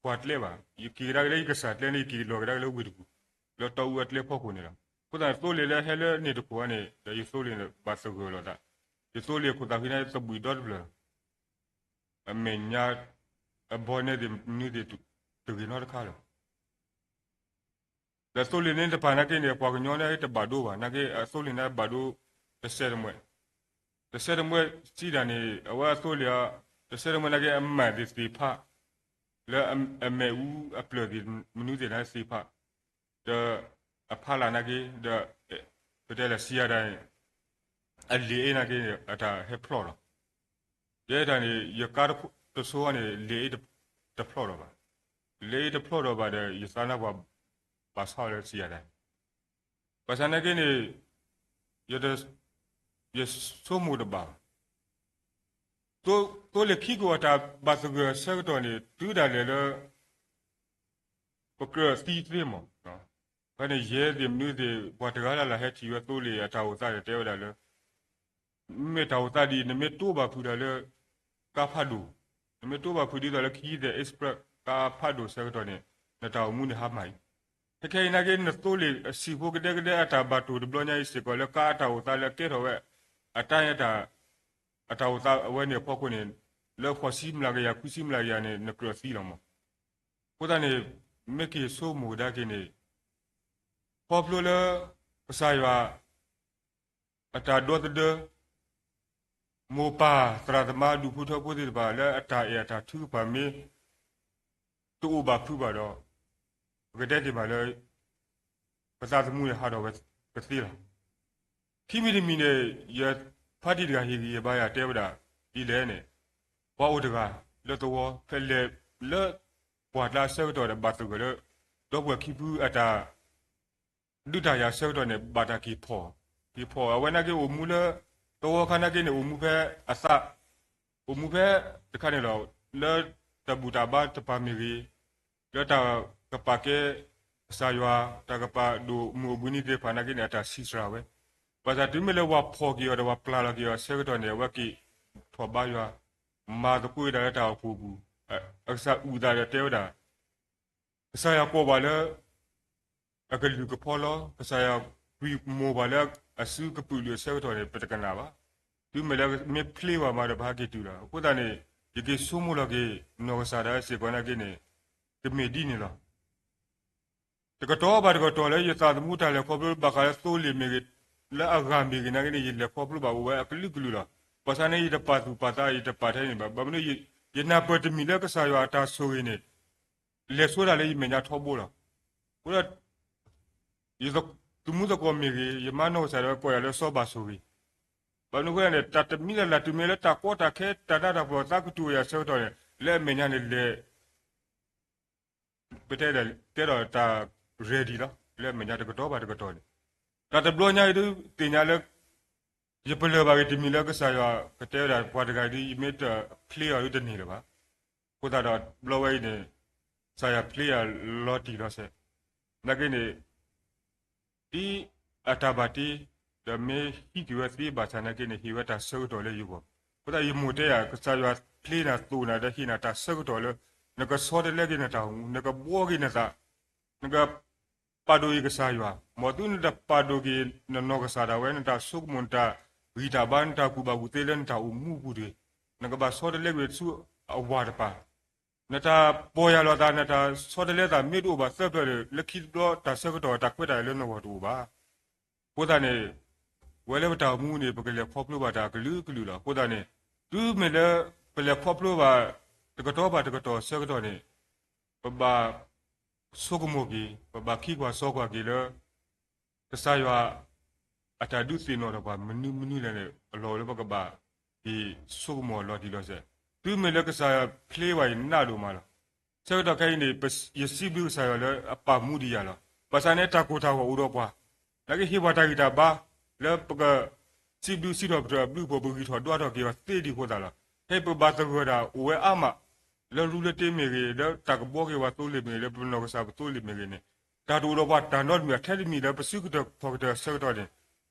ပှၤကျဲဘၣ်, ယက့ၤကဒါက့ၤလၢယကစၢ်ကျဲန့ၣ် ယက့ၤလီၤကဒါက့ၤလၢဝ့ၢ်တကူၣ်, လၢတီအူအကျဲဖီခိၣ်န့ၣ်လီၤ. အဃိသတးန့ၣ် သိလ့ၣ်လၢဟဲလၢန့ၣ်တခိၣ်န့ၣ် ဒီးယသိလ့ၣ်န့ၣ် ဘၣ်သဂၢၢ်လိာ်သး, ယသိလ့ၣ်အခိၣ်သးဃံန့ၣ် သဘှံးဒီတဖျၢၣ် အမဲာ်ညါ အဘီန့ၣ်သ့ၣ်မနုၤသ့ၣ် တဂ့ၤနီတခါလၢၤ. ဒီးသိလ့ၣ်န့ၣ်တဖၣ်နာ်က့န့ၣ် ပှၤကညီန့ၣ်တဘၣ်ဒိဘၣ်, နာ်က့အသိလ့ၣ်န့ၣ်ဘၣ်ဒိ တစဲးတမှဲး, တစဲးတမှဲးစံးဒၣ်န့ၣ် အဝဲအသိလ့ၣ်အီၤ တစဲးတမှဲးနာ်က့အမၤသ့ၣ်သ့ၣ်ဖး လၢအမဲာ်အူအပျၢၢ်သ့ၣ်မနုၤသ့ၣ်န့ၣ်သ့ၣ်ဖး ဒီးအဖီလာ်နာ်က့ ဒီး ပတဲလၢစံယၤဒၣ်န့ၣ် အလံာ်အ့ၣ်နာ်က့န့ၣ် အတၢ်ဟဲဖျီၣ်လီၤ. ယဲဒၣ်န့ၣ် ယကါတဆိန့ၣ် လံာ်အ့ၣ်တဖျီၣ်ဒီးဘၣ်, လံာ်အ့ၣ်တဖျီၣ်ဒီးဘၣ်ဒီး ယသးနါပှၤဘၣ်ဆၣ်လၢစံယၤဒၣ်, ဘၣ်ဆၣ်နာ်က့န့ၣ် ယဆိကမိၣ်တဘၣ်ဘၣ်. သိလ့ၣ်ခံခိၣ်အတၢ်ဘၣ်သဂၢၢ်အဆၢကတီၢ်န့ၣ် တုၤဒၣ်လဲာ်လၢ ပကြၢးသံသ့မး, ဖဲန့ၣ် ယဲသ့ၣ်မနုၤသ့ၣ် ပှၤတဂၤလၢ်လၢ်ဟဲထံၣ်ဝဲသိလ့ၣ်အတၢ်အိၣ်သးဒီးတဲဝဲဒၣ်လၢ မ့ၢ်တၢ်အိၣ်သးဒ်အံၤ နမ့ၢ်တိဘၣ်ဖုးဒီးလၢ ကါဖးဒိၣ်, နမ့ၢ်တိဘၣ်ဖုးဒ်သိးလၢ ခယံသဲး Express ကါဖးဒိၣ်ဆၢကတီၢ်န့ၣ် နတၢ်အိၣ်မူန့ၣ်ဟါမၢ်အံၤ, ခဲခဲအံၤနာ်က့ နသိလ့ၣ်အဆံးဖိကဒဲကဒဲအတၢ်ဘၣ်တိၢ်တဘျီညါအံၤစ့ၢ်ကီးလၢကါအတၢ်အိၣ်သးလၢကဲထီၣ်ဝဲ အတၢ် အတၢ်အိၣ်သးအဝဲန့ၣ်အဖီခိၣ်န့ၣ် လၢဃိးဆံမျးကယၤ ခွံဆံမျးကယၤန့ၣ် နကြၢးသံလီၤမး. အဃိသတးန့ၣ် မ့ၢ်က့ၤဆိကမိၣ်ကဒါက့ၤန့ၣ် ခီဖျိလၢ ကစၢ်ယွၤ အတၢ်ဒီသဒၢ မိၢ်ပၢ်သရၣ်သမါဒူၣ်ဖိထၢဖိသ့ၣ်တဖၣ်လၢအတၢ်အဲၣ်အတၢ်ထုကဖၣ်မ့ၢ် တအိၣ်ဘၣ်ဖုးဘၣ်ဒီး ပကတဲတ့ၢ်မးလၢ ပသးသမူန့ၣ်ဟးထီၣ်ဝဲကသ့လီၤ. ခံမံၤတမံၤန့ၣ် ယဖါတံၢ်တဂၤဟ့ၣ်ဂံၢ်ဟ့ၣ်ဘါယၤတဲဝဲဒၣ်ဒ်လဲၣ်န့ၣ်, ပှၤအိၣ်တဂၤလၢသဝီ ဖဲလဲၤလၢပှၢ်ကျါအဆၢကတီၢ်ဒီး ဘၣ်သဂၢၢ်လၢ ဒီပုၢ်ဝဲၢ်ခံဖုအတၢ် ဒုးတၢ်ယၤဆၢကတီၢ်န့ၣ် ဘၣ်တၢ်က့ၤဖီၣ်, က့ၤဖီၣ် အဝဲနာ်က့အိၣ်မူလၢ သဝီခါနာ်က့န့ၣ် အိၣ်မူဖဲအသး, အိၣ်မူဖဲတခါန့ၣ်လီၤ. လၢတၢ်ဘူၣ်တၢ်ဘါတပၤမ့ၢ်ဂ့ၤ, လၢတၢ်ကပာ်ကဲကစၢ်ယွၤ တၢ်ကပာ်ဒိၣ်မုၢ်အိၣ်ဘှံးနံၤသ့ၣ်တဖၣ်နာ်က့န့ၣ် အတၢ်ဆံးစှၤဝဲ, ဘၣ်ဆၣ်တုၤမ့ၢ်လၢပှၤဖီၣ်က့ၤအီၤဒီးပှၤပျၢ်လီၤက့ၤအီၤအဆၢကတီၢ်န့ၣ် အဝဲက့ၤထီၣ်ဘါယွၤ, မၤသကိးဝဲဒၣ်လၢတၢ်အိၣ်ဖှိၣ်ပူၤ, အကစၢ်အုၣ်သးဒီးတဲဝဲဒၣ် ကစၢ်ယွၤကိးပှၤလၢ အကလုၢ်ကဖီလီၤ. ကစၢ်ယွၤကွံာ်မိၢ်ပှၤလၢအစုကပုာ်လုာ်အဆၢကတီၢ်န့ၣ် ပတကနၣ်ဘၣ်. တုၤမ့ၢ်လၢမ့ၢ်ဖျ့ဘၣ်မးဒီးပဟဲက့ၤတုၤလီၤ. အဃိသတးန့ၣ် ယက့ၤဆိကမိၣ်လီၤက့ၤ နီၢ်ကစၢ်ဒၣ်ဝဲစ့ၢ်ကီးနာ်က့န့ၣ် ကမ့ၢ်ဒ်န့ၣ်လီၤ. တကတီၢ်ဘၣ်တကတီၢ်လၢယသးသမူတၢ်လဲၤခီဖျိဘၣ်ဃးလၢသိလ့ၣ်မ့ၢ်ဂ့ၤ, လၢအဂၤမ့ၢ်ဂ့ၤနာ်က့န့ၣ် ယလဲၤခီဖျိဘၣ်အိၣ်ဝဲအကလုာ်ကလုာ်လီၤ. ဘၣ်ဆၣ်န့ၣ် ယတပာ်သူၣ်ပာ်သး ယတပာ်ထဲန့ၣ်ဘၣ်. ဘၣ်မနုၤ ယနၢ်ပၢၢ်တမံၤလၢကစၢ်ယွၤအတၢ်ဆိၣ်ဂ့ၤန့ၣ် လဲၤဆိဒၣ်လၢယမဲာ်ညါထီဘိလီၤ. အဃိဒီး ယသမူသကိးမ့ၢ်ဂ့ၤ, ယမါနီၢ်ကစၢ်ဒၣ်ဝဲကိးယၤလၢစီၤဘၣ်ဆိၣ်ဂ့ၤ, ဘၣ်မနုၤအဃိန့ၣ် တၢ်တမံၤလၢ်လၢ်တုၤမ့ၢ်လၢတၢ်ကီတၢ်ခဲ တၢ်နးတၢ်ဖှီၣ်သးကတူၢ်ယၤဆၢကတီၢ်န့ၣ် လၢအမဲာ်ညါန့ၣ်လဲၤ ပတဲဒၣ် တဲဒီးတၢ် ready လီၤ. လၢအမဲာ်ညါတကတီၢ်ဘၣ်တကတီၢ်န့ၣ် တၢ်တဘျီညါအံၤဒုးသ့ၣ်ညါလၢ ယပလၢၢ်ဘၣ်ဂ့ၤတမံၤလၢကစၢ်ယွၤကတဲဝဲဒၣ်ပှၤတဂၤဒ် ယမ့ၢ်တဖျ့အီၤဒ်တန့ၢ်လၢၤဘၣ်. အဃိသတးဒီးတဘျီဝဲအံၤန့ၣ် ကစၢ်ယွၤဖျ့ယၤလီၤတံၢ်လီၤဆဲး နာ်က့န့ၣ် ဒ်အတၢ်ဘၣ်တ့ ဒီးမ့ၢ်ဟံးက့ၤဝဲသ့ဘၣ်ဆၣ်နာ်က့န့ၣ် ဟ့ၣ်ဝဲတၢ်ဆၢကတီၢ်လၢယဂီၢ်. အဃိသတးယမိၢ်တဲယၤ ကစၢ်ယွၤဖျ့နၤသိၣ်နၤဒီးဟ့ၣ်နၤတၢ်ဆၢကတီၢ်လၢ နကဆီတလဲက့ၤနတၢ်အိၣ်မူ, နကဘှီက့ၤနသး, နကပာ်ဒိၣ်က့ၤကစၢ်ယွၤ. မ်သုနတပာ်ဒိၣ်က့ၤနနီၢ်ကစၢ်ဒၣ်ဝဲ နတၢ်ဆိကမိၣ် နတၢ်ဂံၢ်တၢ်ဘါ နတၢ်ကူၣ်ဘၣ်ကူၣ်သ့လၢနတၢ်အိၣ်မူအပူၤတဂ့ၤ, နကဘၣ်ဆီတလဲကွံာ်ဆူအဝၤတပၤ နတၢ်ပီၢ်ယၢ်လီၤသး နတၢ်ဆီတလဲသးမ့ၢ်တအိၣ်ဘၣ်သၢဖျၢၣ်ဒီး လၢခံတဘျီတၢ်ဆၢကတီၢ်တၢ်ခွဲးတၢ်ယာ်လၢနဂီၢ်တအိၣ်ဘၣ်. အဃိသတးန့ၣ် ဝဲလၢပတၢ်အိၣ်မူန့ၣ် ပကလဲၤခီဖျိဘၣ်တၢ်ကလုာ်ကလုာ်လီၤ. အဃိသတးန့ၣ် တုၤမ့ၢ်လၢပလဲၤခီဖျိဘၣ် တကတီၢ်ဘၣ်တကတီၢ်ဆၢကတီၢ်န့ၣ် ပဘၣ်ဆိကမိၣ်က့ၤ, ပဘၣ်ခံကွၢ်စီကွၢ်က့ၤလၢ ကစၢ်ယွၤအတၢ်ဒုးသ့ၣ်နီၣ်ထီၣ်ပှၤမနုၤမနုၤလဲၣ်န့ၣ် အလီၢ်အိၣ်လၢပကဘၣ်က့ၤဆိကမိၣ်အီၤလီၤတံၢ်လီၤဆဲး, တုၤမ့ၢ်လၢကစၢ်ယွၤဖျ့ဘၣ်အံၤနးဒိၣ်မးလီၤ. ဆၢကတီၢ်ခဲအံၤန့ၣ် ယစံးဘျုးကစၢ်ယွၤလၢအပာ်မူဒံးယၤလီၤ. ဘၣ်ဆၣ်န့ၣ် တၢ်ကိၢ်တၢ်ဂီၤအိၣ်ဒီးပှၤ, နာ်က့ဟ့ၣ်ပှၤတၢ်ဂံၢ်တၢ်ဘါ လၢပကစံးဘျုးစံးထီၣ်ပတြၢၤအဘျုးအဖှိၣ် ပဂံၢ်ထီၣ်ဒွးထီၣ်က့ၤအီၤသ့ဒံးအဃိသတးလီၤ. ခဲအံၤပဘၣ်သဂၢၢ်တၢ်အိၣ်ဝဲအါမး, လၢရူလၢတ့မ့ၢ်ဂ့ၤ, လၢတၢ်ကဘှီက့ၤပှၤသိလ့ၣ်မ့ၢ်ဂ့ၤ, လၢပနီၢ်ကစၢ်ပသိလ့ၣ်မ့ၢ်ဂ့ၤန့ၣ်, တၢ်တအိၣ်ဒီးပှၤတၢ်နီတမံၤ ထဲတမံၤလၢပစုကတၢၢ်ခီၣ်ကတၢၢ်အဆၢကတီၢ်န့ၣ်,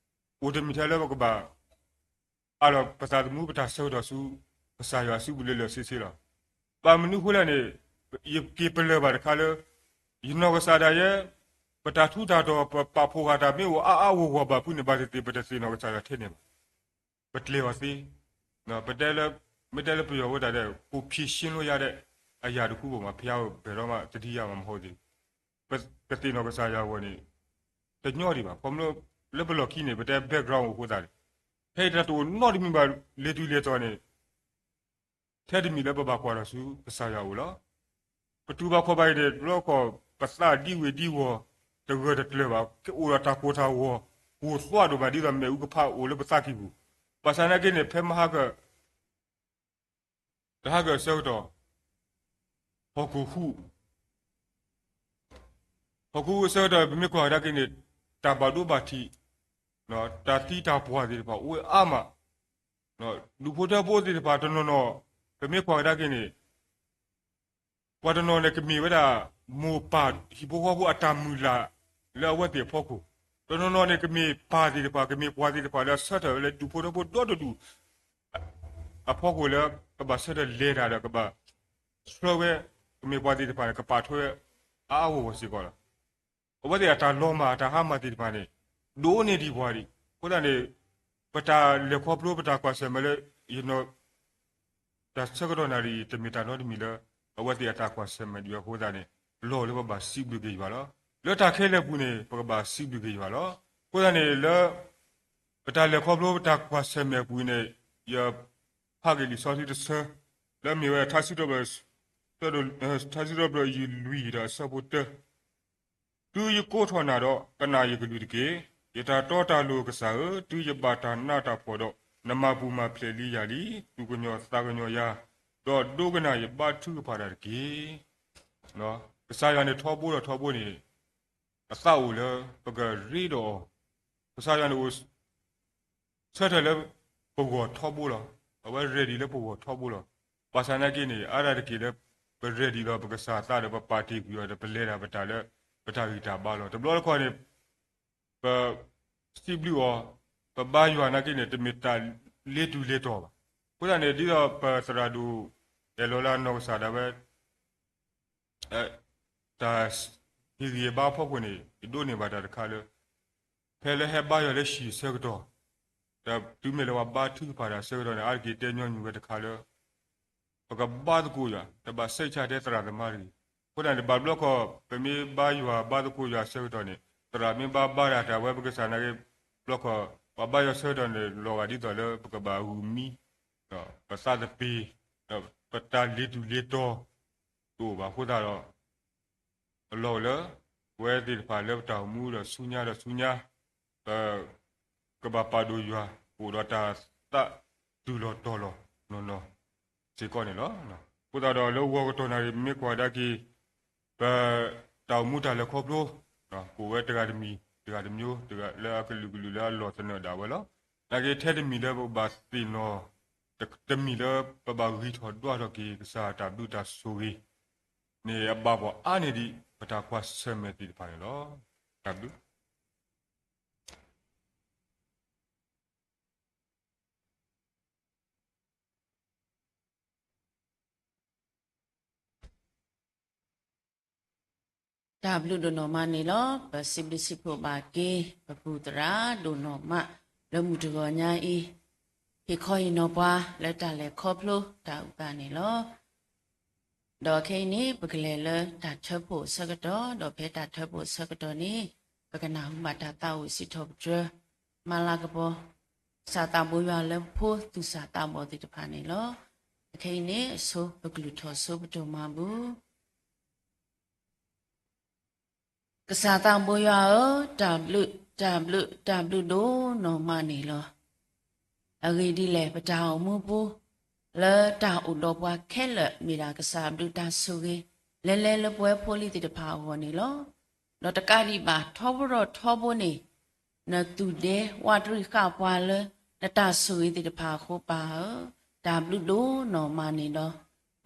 အိၣ်တမံၤထဲလၢပကဘၣ် အးလီၤပသးသမူပတၢ်ဆၢကတီၢ်ဆူ ကစၢ်ယွၤအစုပူၤလၢလၢာ်ဆ့ဆ့လီၤ. ဘၣ်မနုၤအဃိလဲၣ်န့ၣ်, ယက့ၤပလၢၢ်ဘၣ်တခါလၢ ယနီၢ်ကစၢ်ဒၣ်ယဲ ပတၢ်ထူးတၢ်တီၤ ပပာ်ဖှိၣ်ဃာ်တၢ်မ့ၢ်အိၣ်အါအါဂီၢ်ဂီၢ်ဘၣ်ဖုးန့ၣ် ဘၣ်သ့ၣ်သ့ၣ် ပတသ့ၣ်နီၣ်ကစၢ်ယွၤထဲန့ၣ်ဘၣ်. ပကျဲၤအီၤသ့, ပတဲလၢ, မ့ၢ်တဲလၢပယီၤဝဲဒၣ်ဒီး ကိုယ်ဖြေရှင်းလို့ရတဲ့ အရာတစ်ခုပေါ့မှာ ဘုရားကိုဘယ်တော့မှသတိရမှာမဟုတ်သေးဘူး. ပကသ့ၣ်နီၣ်ကစၢ်ယွၤအဂီၢ်န့ၣ် တညီဒံးဘၣ်. ခီဖျိလၢပလီၢ်ခံန့ၣ် ပတဲ background အိၣ်အဃိသတးန့ၣ်, ဖဲအံၤတၢ်တအိၣ်နီတမံၤဘၣ် လ့ၤတုၤလ့ၤတီၤန့ၣ် ထဲတမံၤလၢပဘၣ်ကွၢ်ထီၣ်ဆူကစၢ်ယွၤအအိၣ်လီၤ. ပတူၢ်ဘၣ်ခီၣ်ဘၣ်အံၤန့ၣ် တဘျီဃီ ပသးဒံဝဲဒံဝီၤ တဂၢၢ်တကျၢၤဘၣ်, အိၣ်ဒီးတၢ်ကိၢ်တၢ်ဂီၤ ကိၢ်သွးဒိၣ်မး ဒ်သိးမ့ၣ်အူကဖးအိၣ်လၢပသးကံၢ်ပူၤ. ဘၣ်ဆၣ်နာ်က့န့ၣ် ဖဲမဟါက တဟါကဆၢကတီၢ် ဟီၣ်ခိၣ်ဟူး, ဟီၣ်ခိၣ်ဟူးအဆၢကတီၢ် ပမ့ၢ်ကွၢ်ကဒါက့ၤန့ၣ် တၢ်ဘၣ်ဒိဘၣ်ထံး, တၢ်သံတၢ်ပှၢ်သ့ၣ်တဖၣ်အိၣ်ဝဲအါမး, ဒူၣ်ဖိထၢဖိသ့ၣ်တဖၣ်တနီၤနီၤ ပမ့ၢ်ကွၢ်ကဒါက့ၤန့ၣ် ပှၤတနီၤန့ၣ်ကမ့ၢ်ဝဲဒၣ် မိၢ်ပၢ်ဟံၣ်ဖိဃီဖိအတၢ်မုၢ်လၢ်လၢအဝဲသ့ၣ်အဖီခိၣ်, တနီၤနီၤန့ၣ်ကမ့ၢ်ပၢ်သ့ၣ်တဖၣ် ကမ့ၢ်ပှၤသ့ၣ်တဖၣ်လၢအဆၢထၢၣ်ဝဲလၢဒူၣ်ဖိထၢဖိဒီတဒူၣ် အဖီခိၣ်လၢကဘၣ်ဆၢထၢၣ်လဲၤတၢ်ဒီးကဘၣ်ဆှၢဝဲ, ကမ့ၢ်ပှၤသ့ၣ်တဖၣ်န့ၣ် ကပာ်ထွဲဝဲအါအါဂီၢ်ဂီၢ်စ့ၢ်ကီးလီၤ. အဝဲသ့ၣ်အတၢ်လီၤမၢ်အတၢ်ဟါမၢ်သ့ၣ်တဖၣ်န့ၣ် ဒိၣ်န့ၢ်ဒံးပှၤဒံး. အဃိသတးန့ၣ် ပတၢ်လဲၤခီဖျိပတၢ်ကွၢ်ဆၢၣ်မဲာ်လၢ ယနီၢ် တၢ်ဆၢကတီၢ်နၣ်ရံၣ်အံၤ တမ့ၢ်တၢ်နီတမံၤလၢ အဝဲသ့ၣ်အတၢ်ကွၢ်ဆၢၣ်မဲာ်ဒံးအဃိသတးန့ၣ် လီၢ်လၢပဘၣ်စံးဘျုးက့ၤယွၤလီၤ. လၢတၢ်ခဲလၢာ်ပူၤန့ၣ် ပကဘၣ်စံးဘျုးက့ၤယွၤလီၤ. အဃိသတးန့ၣ်လၢ ပတၢ်လဲၤခီဖျိပတၢ်ကွၢ်ဆၢၣ်မဲာ်အပူၤန့ၣ် ယဖးက့ၤလံာ်စီဆှံတဆၢ လၢအမ့ၢ်ဝဲ ထါစံးထီၣ်ပတြၢၤ ထါစံးထီၣ်ပတြၢၤယွၤလွံၢ်ဒီးအဆၢဖိတၢ တုၤယကိးထီၣ်နၤဒီး ကနၣ်ယကလုၢ်တက့ၢ်. ယတၢ်တီတၢ်လိၤကစၢ်ဧၢ, တုၤယဘၣ်တၢ်နးတၢ်ဖှီၣ်ဒီး နမၤပူၤမၤဖျဲးလံယၤလံ, သူၣ်ကညီၤသးကညီၤယၤ, ဒီးဒိကနၣ်ယဘါထုကဖၣ်တၢ်တက့ၢ်. ကစၢ်ယွၤန့ၣ်ထီဘိဒီးထီဘိန့ၣ် အသးအိၣ်လၢပကရ့ဒီးအီၤ, ကစၢ်ယွၤန့ၣ်အိၣ် ဆၢထၢၣ်လၢပဂီၢ်ထီဘိလီၤ. အဝဲ ready လၢပဂီၢ်ထီဘိလီၤ. ဘၣ်ဆၣ်နာ်က့န့ၣ် အါဒၣ်တက့ၢ်လၢ ပ ready ဒီးပကစၢ်သးဒီးပပာ်တ့ၢ်ကွံာ်အီၤဒီး ပလဲၤတၢ်ပတၢ်လၢ ပတၢ်ဂံၢ်တၢ်ဘါလီၤ. တဘျီတခီၣ်န့ၣ် ပစံးဘျုးအီၤ, ပဘါယွၤနာ်က့န့ၣ် တမ့ၢ်တၢ်လ့ၤတူၢ်လ့ၤတီၤဘၣ်. အဃိသတးန့ၣ် ဒ်သိးပသရၣ်ဒိၣ် အဲၣ်လီၤလၢအနီၢ်ကစၢ်ဒၣ်ဝဲ တၢ်ဟ့ၣ်ဂံၢ်ဟ့ၣ်ဘါအဖီခိၣ်န့ၣ် ယဒိးန့ၢ်ဘၣ်တၢ်တခါလၢ ဖဲလၢဟဲဘါယွၤလၢဟံၣ်အဆၢကတီၢ်, ဒီးတုၤမ့ၢ်လၢပှၤဘါထုကဖၣ်တၢ်အဆၢကတီၢ်န့ၣ် အါတက့ၢ်တဲညီနုၢ်ဝဲတခါလၢ ပကဘါသကိးယွၤ, တဘၣ်စဲးဆါထဲသရၣ်သမါတဂ့ၤ. အဃိသတးန့ၣ် ဘၣ်ဘျီခီ ပမ့ၢ်ဘါယွၤဘါသကိးယွၤအဆၢကတီၢ်န့ၣ် သရၣ်မ့ၢ်ဘါဘါတၢ်တၢ်ဝဲပကစၢ်နာ်က့ ဘျီခီ ပှၤဘါယွၤအဆၢကတီၢ်န့ၣ် လီၤဂာ်ဒ်သိးလၢပကဘၣ်ဂုာ်မံ ပသးသပ့ၤ, ဒီးပတၢ်လ့ၤတူၢ်လ့ၤတီၤ တအိၣ်ဘၣ်အဃိသတးဒီး အလီၢ်အိၣ်လၢ ပဝဲသ့ၣ်တဖၣ်လၢပတၢ်အိၣ်မူဒီးဆူညါဒီးဆူညါ ပကဘၣ်ပာ်ဒိၣ်ယွၤ ကအိၣ်ဒီးတၢ်သးတုၤလီၤတီၤလီၤနီၢ်နီၢ်စ့ၢ်ကီးန့ၣ်လီၤ. အဃိသတးဒီးလၢဂီၤကတီၢ်နၣ်ရံၣ် မ့ၢ်ကွၢ်ကဒါက့ၤ ပတၢ်အိၣ်မူတၢ်လဲၤခီဖျိ ကအိၣ်ဝဲတဂၤတမံၤ တဂၤတမျိုး လၢအကလုာ်ကလုာ်လၢအလီၢ်သနၢၣ်ဒၣ်ဝဲလီၤ. နာ်က့ထဲတမံၤလၢပဘၣ်သ့ၣ်နီၣ် တမံၤလၢပဘၣ်ဂံၢ်ထီၣ်ဒွးထီၣ်က့ၤ ကစၢ်တၢ်ဘျုးတၢ်ဆိၣ်ဂ့ၤန့ၣ် အဘၣ်ပှၤအါန့ၢ်ဒံး ပတၢ်ကွၢ်ဆၢၣ်မဲာ်သ့ၣ်တဖၣ်န့ၣ်လီၤ. တၢ်ဘျုးတၢ်ဘျုးဒိၣ်နီၢ်မးန့ၣ်လီၤ. ပစံးဘျုးစံးဖှိၣ်ဘၣ်က့ၤ ပပူၤသရၣ်ဒိၣ်နီၢ်မး လၢမုၢ်တဂီၤညါအံၤ ဟ့ၣ်ခီဟ့ၣ်နီၤပှၤလၢတၢ်လဲၤခီဖျိတၢ်အုၣ်သးန့ၣ်လီၤ. ဒီးခဲအံၤန့ၣ် ပကလဲၤလၢတၢ်ထၢဖှိၣ်အဆၢကတီၢ်, ဒီးဖဲတၢ်ထၢဖှိၣ်အဆၢကတီၢ်န့ၣ် ပကနၢ်ဟူဘၣ်တၢ်သးအိၣ်စံးထီၣ်ပတြၢၤ မၤလၤကပီၤ ကစၢ်သးဘိယွၤလၢဖိသူၣ်စၢ်သးဘီၣ်သ့ၣ်တဖၣ်န့ၣ်လီၤ. ခဲအံၤန့ၣ် အဆိပကလုၢ်ထီၣ်ဆိပတြၢၤမၤဘူၣ် ကစၢ်သးဘိယွၤဧၢ, တၢ်ဘျုး, တၢ်ဘျုး, တၢ်ဘျုးဒိၣ်နီၢ်မးန့ၣ်လီၤ. အဂ့ၢ်ဒ်လဲၣ်, ပတၢ်အိၣ်မူပူၤ လၢတၢ်အိၣ်ဒီးပှၤခဲလၢာ် မ့ၢ်ဒၣ်ကစၢ်ဘျုးတၢ်ဆိၣ်ဂ့ၤ လဲၤလဲၤလၢပဝဲဖိလံၤသ့ၣ်တဖၣ်အဂီၢ်န့ၣ်လီၤ. ဒီးတကးဒံးဘၣ် ထီဘိထီဘိန့ၣ် နသူၣ်ဒဲဝးတရံးဃာ်ပှၤလၢ နတၢ်ဆိၣ်ဂ့ၤသ့ၣ်တဖၣ်အဃိပၢ်ဧၢ, တၢ်ဘျုးဒိၣ်နီၢ်မးန့ၣ်လီၤ.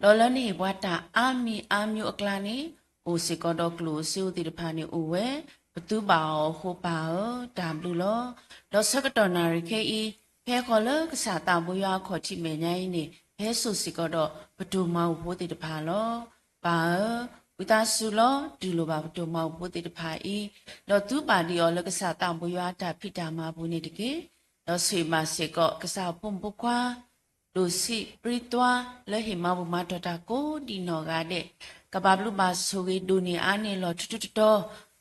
ဒီးလၢနဟ့ၣ်ပှၤတၢ်အါမံၤအါမံၤအကျါန့ၣ် အိၣ်စ့ၢ်ကီးဒီးကျိၣ်ဧိၤစ့ဧိၤသ့ၣ်တဖၣ်န့ၣ်အိၣ်ဝဲ, ပသူဘၣ်အီၤအဃိပၢ်ဧၢ, တၢ်ဘျုးလီၤ. ဒီးဆၢကတီၢ်နၣ်ရံၣ်ခဲအံၤ ဖဲဃီၤလၢကစၢ်သးဘိယွၤအခီၣ်ထံးမဲာ်ညါအံၤန့ၣ် ဟဲစိာ်စ့ၢ်ကီးဒီးပတိၢ်မၤအိၣ်ဖိသ့ၣ်တဖၣ်လီၤ. ပၢ်ဧၢ, ဝံသးစူၤလီၤ တူၢ်လိာ်ဘၣ်ပတိၢ်မၤအိၣ်ဖိသ့ၣ်တဖၣ်အံၤ, ဒီးသူဘၣ်ဒံးအီၤလၢကစၢ်သးဘိယွၤအတၢ်ဖံးတၢ်မၤပူၤန့ၣ်တက့ၢ်. ဒီးဆိၣ်ဂ့ၤဘၣ်စ့ၢ်ကီး ကစၢ်ဖိမုၣ်ဖိခွါ ဒိၣ်ဆံးပြံသွါ လၢဟ့ၣ်မၤဘူၣ်မၤတီၢ်တၢ်ကိးဒံးနီၢ်ဂၤဒဲး, ကဘၣ်ဘျုးဘၣ်ဆိၣ်ဂ့ၤဒိၣ်န့ၢ်အါန့ၢ်လီၤထူထူတီတီ,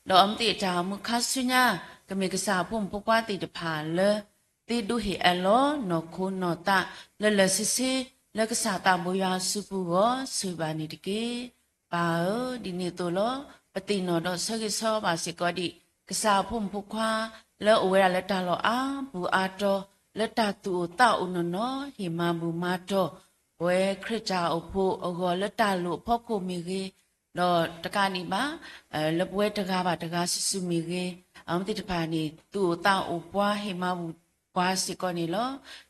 ဒီးအမ့ၢ်သ့ၣ်တၢ်အိၣ်မူခါဆူညါ ကမ့ၢ်ကစၢ်ဖိမုၣ်ဖိခွါသ့ၣ်တဖၣ်လၢ သ့ဒိးဟ့ၣ်အၢၣ်လီၤနီၢ်ခိနီၢ်သး လၢလၢာ်ဆ့ဆ့ လၢကစၢ်သးဘိယွၤအစုပူၤအဂီၢ် ဆိၣ်ဂ့ၤဘၣ်န့ၣ်တက့ၢ်. ပၢ်ဧၢ, ဒ်န့ၣ်အသိးလီၤ ပသ့ၣ်နီၣ်ဒီးဆၢဂ့ၤဆၢဝါဘၣ်စ့ၢ်ကီးဒံး ကစၢ်ဖိမုၣ်ဖိခွါ လၢအိၣ်ဝဲဒၣ်လၢတၢ်လီၢ်အါပူၤအါတီၤ လၢတၢ်သူၣ်အိၣ်သးအိၣ်နီၢ်နီၢ် ဟ့ၣ်မၤဘူၣ်မၤတီၢ် ပဝဲခရံာ်တၢ်အိၣ်ဖှိၣ်အဂီၢ် လၢတၢ်လိၣ်အဖီခိၣ်မ့ၢ်ဂ့ၤ, ဒီးတကးဒံးဘၣ် လၢပဝဲတဂၤဘၣ်တဂၤစုာ်စုာ်မ့ၢ်ဂ့ၤ, အဝဲသ့ၣ်တဖၣ်န့ၣ် သူၣ်အိၣ်သးအိၣ်ပှၤဟ့ၣ်မၤဘူၣ်ပှၤစ့ၢ်ကီးန့ၣ်လီၤ.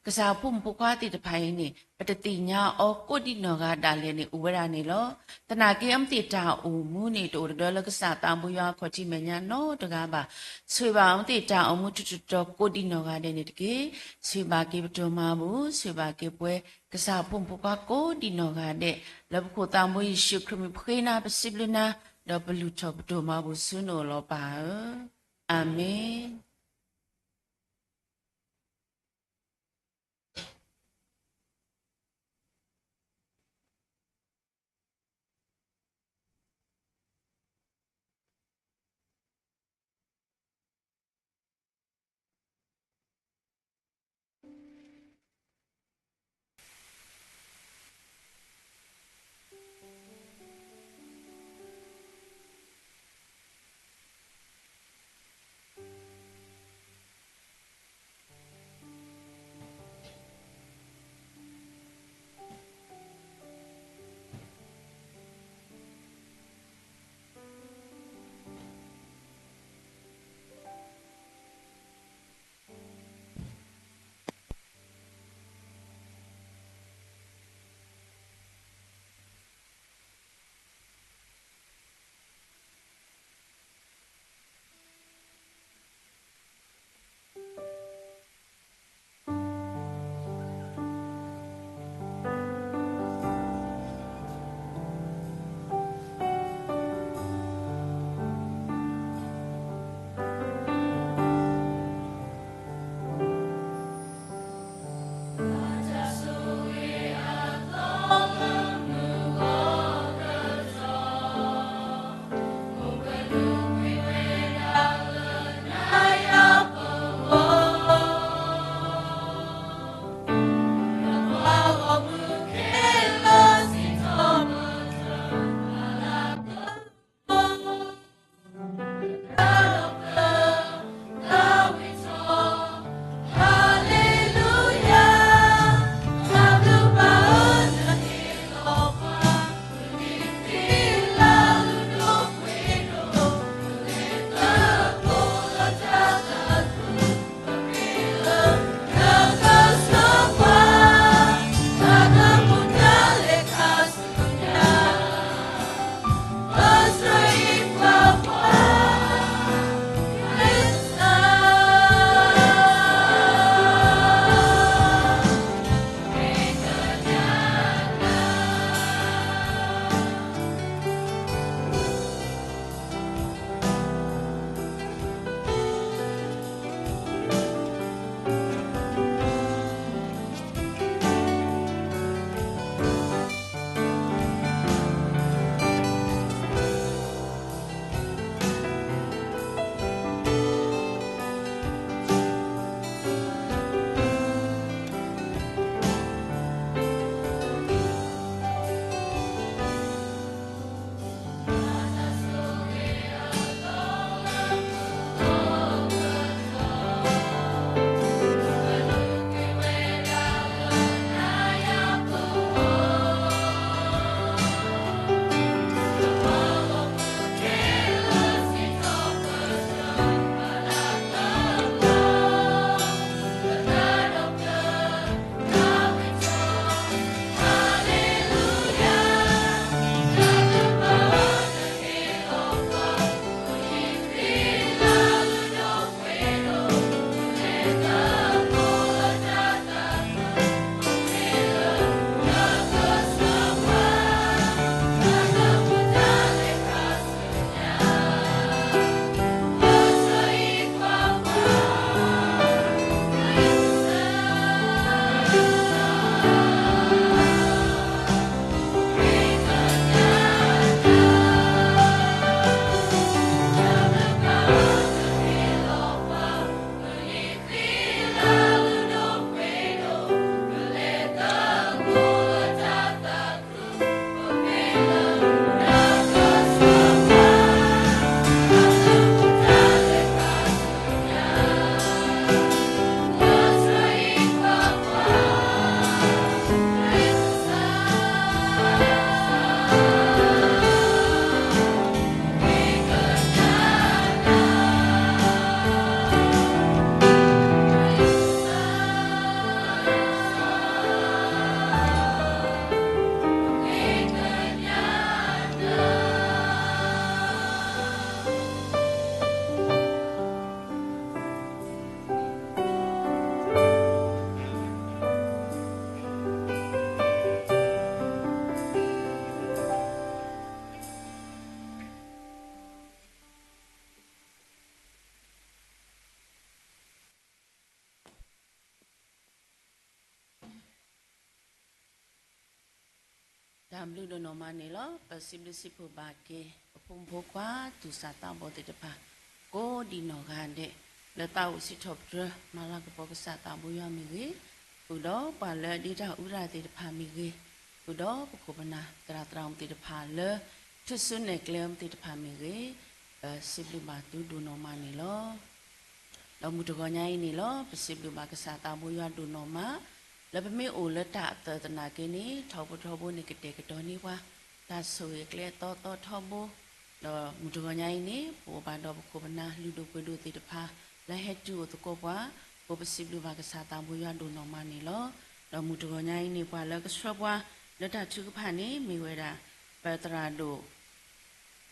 ကစၢ်ဖိမုၣ်ဖိခွါသ့ၣ်တဖၣ်အံၤန့ၣ် ပတသ့ၣ်ညါအီၤကိးဒံးနီၢ်ဂၤဒၣ်လဲာ်န့ၣ် အိၣ်ဝဲဒၣ်န့ၣ်လီၤ. သနာ်က့ အဝဲသ့ၣ်တၢ်အိၣ်မူန့ၣ် တအိၣ်တဒၢလၢကစၢ်သးဘိယွၤအခီၣ်ထံးမဲာ်ညါနီတဂၤဘၣ်. ဆိၣ်ဂ့ၤဘၣ်အဝဲသ့ၣ်တၢ်အိၣ်မူထူထူတီတီကိးဒံးနီၢ်ဂၤဒဲးန့ၣ်တက့ၢ်. ဆိၣ်ဂ့ၤဘၣ်က့ၤပတိၢ်မၤဘူၣ်, ဆိၣ်ဂ့ၤဘၣ်က့ၤပဝဲ ကစၢ်ဖိမုၣ်ဖိခွါကိးဒံးနီၢ်ဂၤဒဲး, လၢပခိၣ်သးဘိယ့ၣ်ၡူးခရံာ်မံၤပဃ့နၤ ပစံးဘျုးနၤ, ဒီးပလုၢ်ထီၣ်ပတိၢ်မၤဘူၣ်ဆူနအိၣ်လီၤပၢ်ဧၢ. အၤမ့ၣ်. တၢ်ဘျုးဒိၣ်နီၢ်မးန့ၣ်လီၤ. ပစံးဘျုးစံးဖှိၣ်ဘၣ်က့ၤ ပဖိမုၣ်ဖိခွါ သူၣ်စၢ်သးဘီၣ်သ့ၣ်တဖၣ် ကိးဒံးနီၢ်ဂၤဒဲး လၢသးအိၣ်စံးထီၣ်ပတြၢၤ မၤလၤကပီၤကစၢ်သးဘိယွၤမ့ၢ်ဂ့ၤ, ဃုာ်ဒီးပှၤလၢအဒ့တၢ်အူတၢ်သ့ၣ်တဖၣ်မ့ၢ်ဂ့ၤ, ဃုာ်ဒီးပခိၣ်ပနၢ်သရၣ်သရၣ်မုၣ်သ့ၣ်တဖၣ်လၢ ထုးစုနဲၣ်ကျဲအီၤသ့ၣ်တဖၣ်မ့ၢ်ဂ့ၤ, ပစံးဘျုးဘၣ်သုဒိၣ်နီၢ်မးန့ၣ်လီၤ. ဒီးမုၢ်တဂီၤညါအံၤန့ၣ်လီၤ ပစံးဘျုးဘၣ်ကစၢ်သးဘိယွၤဒိၣ်နီၢ်မး, လၢပမ့ၢ်အိၣ်လၢတၢ်အသၢၣ်သနာ်က့န့ၣ် ထီဘိထီဘိန့ၣ်ကတဲာ်ကတီၤန့ၢ်ပှၤ တၢ်ဆိၣ်ဂ့ၤအကျဲအသီသီထီဘိ, ဒီးမုၢ်တဂီၤညါအံၤန့ၣ် ပအိၣ်ဘၣ်ဒီးပခိၣ်ပနၢ်လုၢ်ဒိၣ်ပှ့ၤဒိၣ်သ့ၣ်တဖၣ် လၢဟဲတုၤအိၣ်သကိးပှၤ, ပစံးဘျုးဘၣ်ကစၢ်သးဘိယွၤဒိၣ်နီၢ်မးန့ၣ်လီၤ. ဒီးမုၢ်တဂီၤညါအံၤန့ၣ် ပှၤလၢကဆှၢပှၤလၢတၢ်ထုကဖၣ်န့ၣ် မ့ၢ်ဝဲဒၣ် ပသရၣ်ဒိၣ်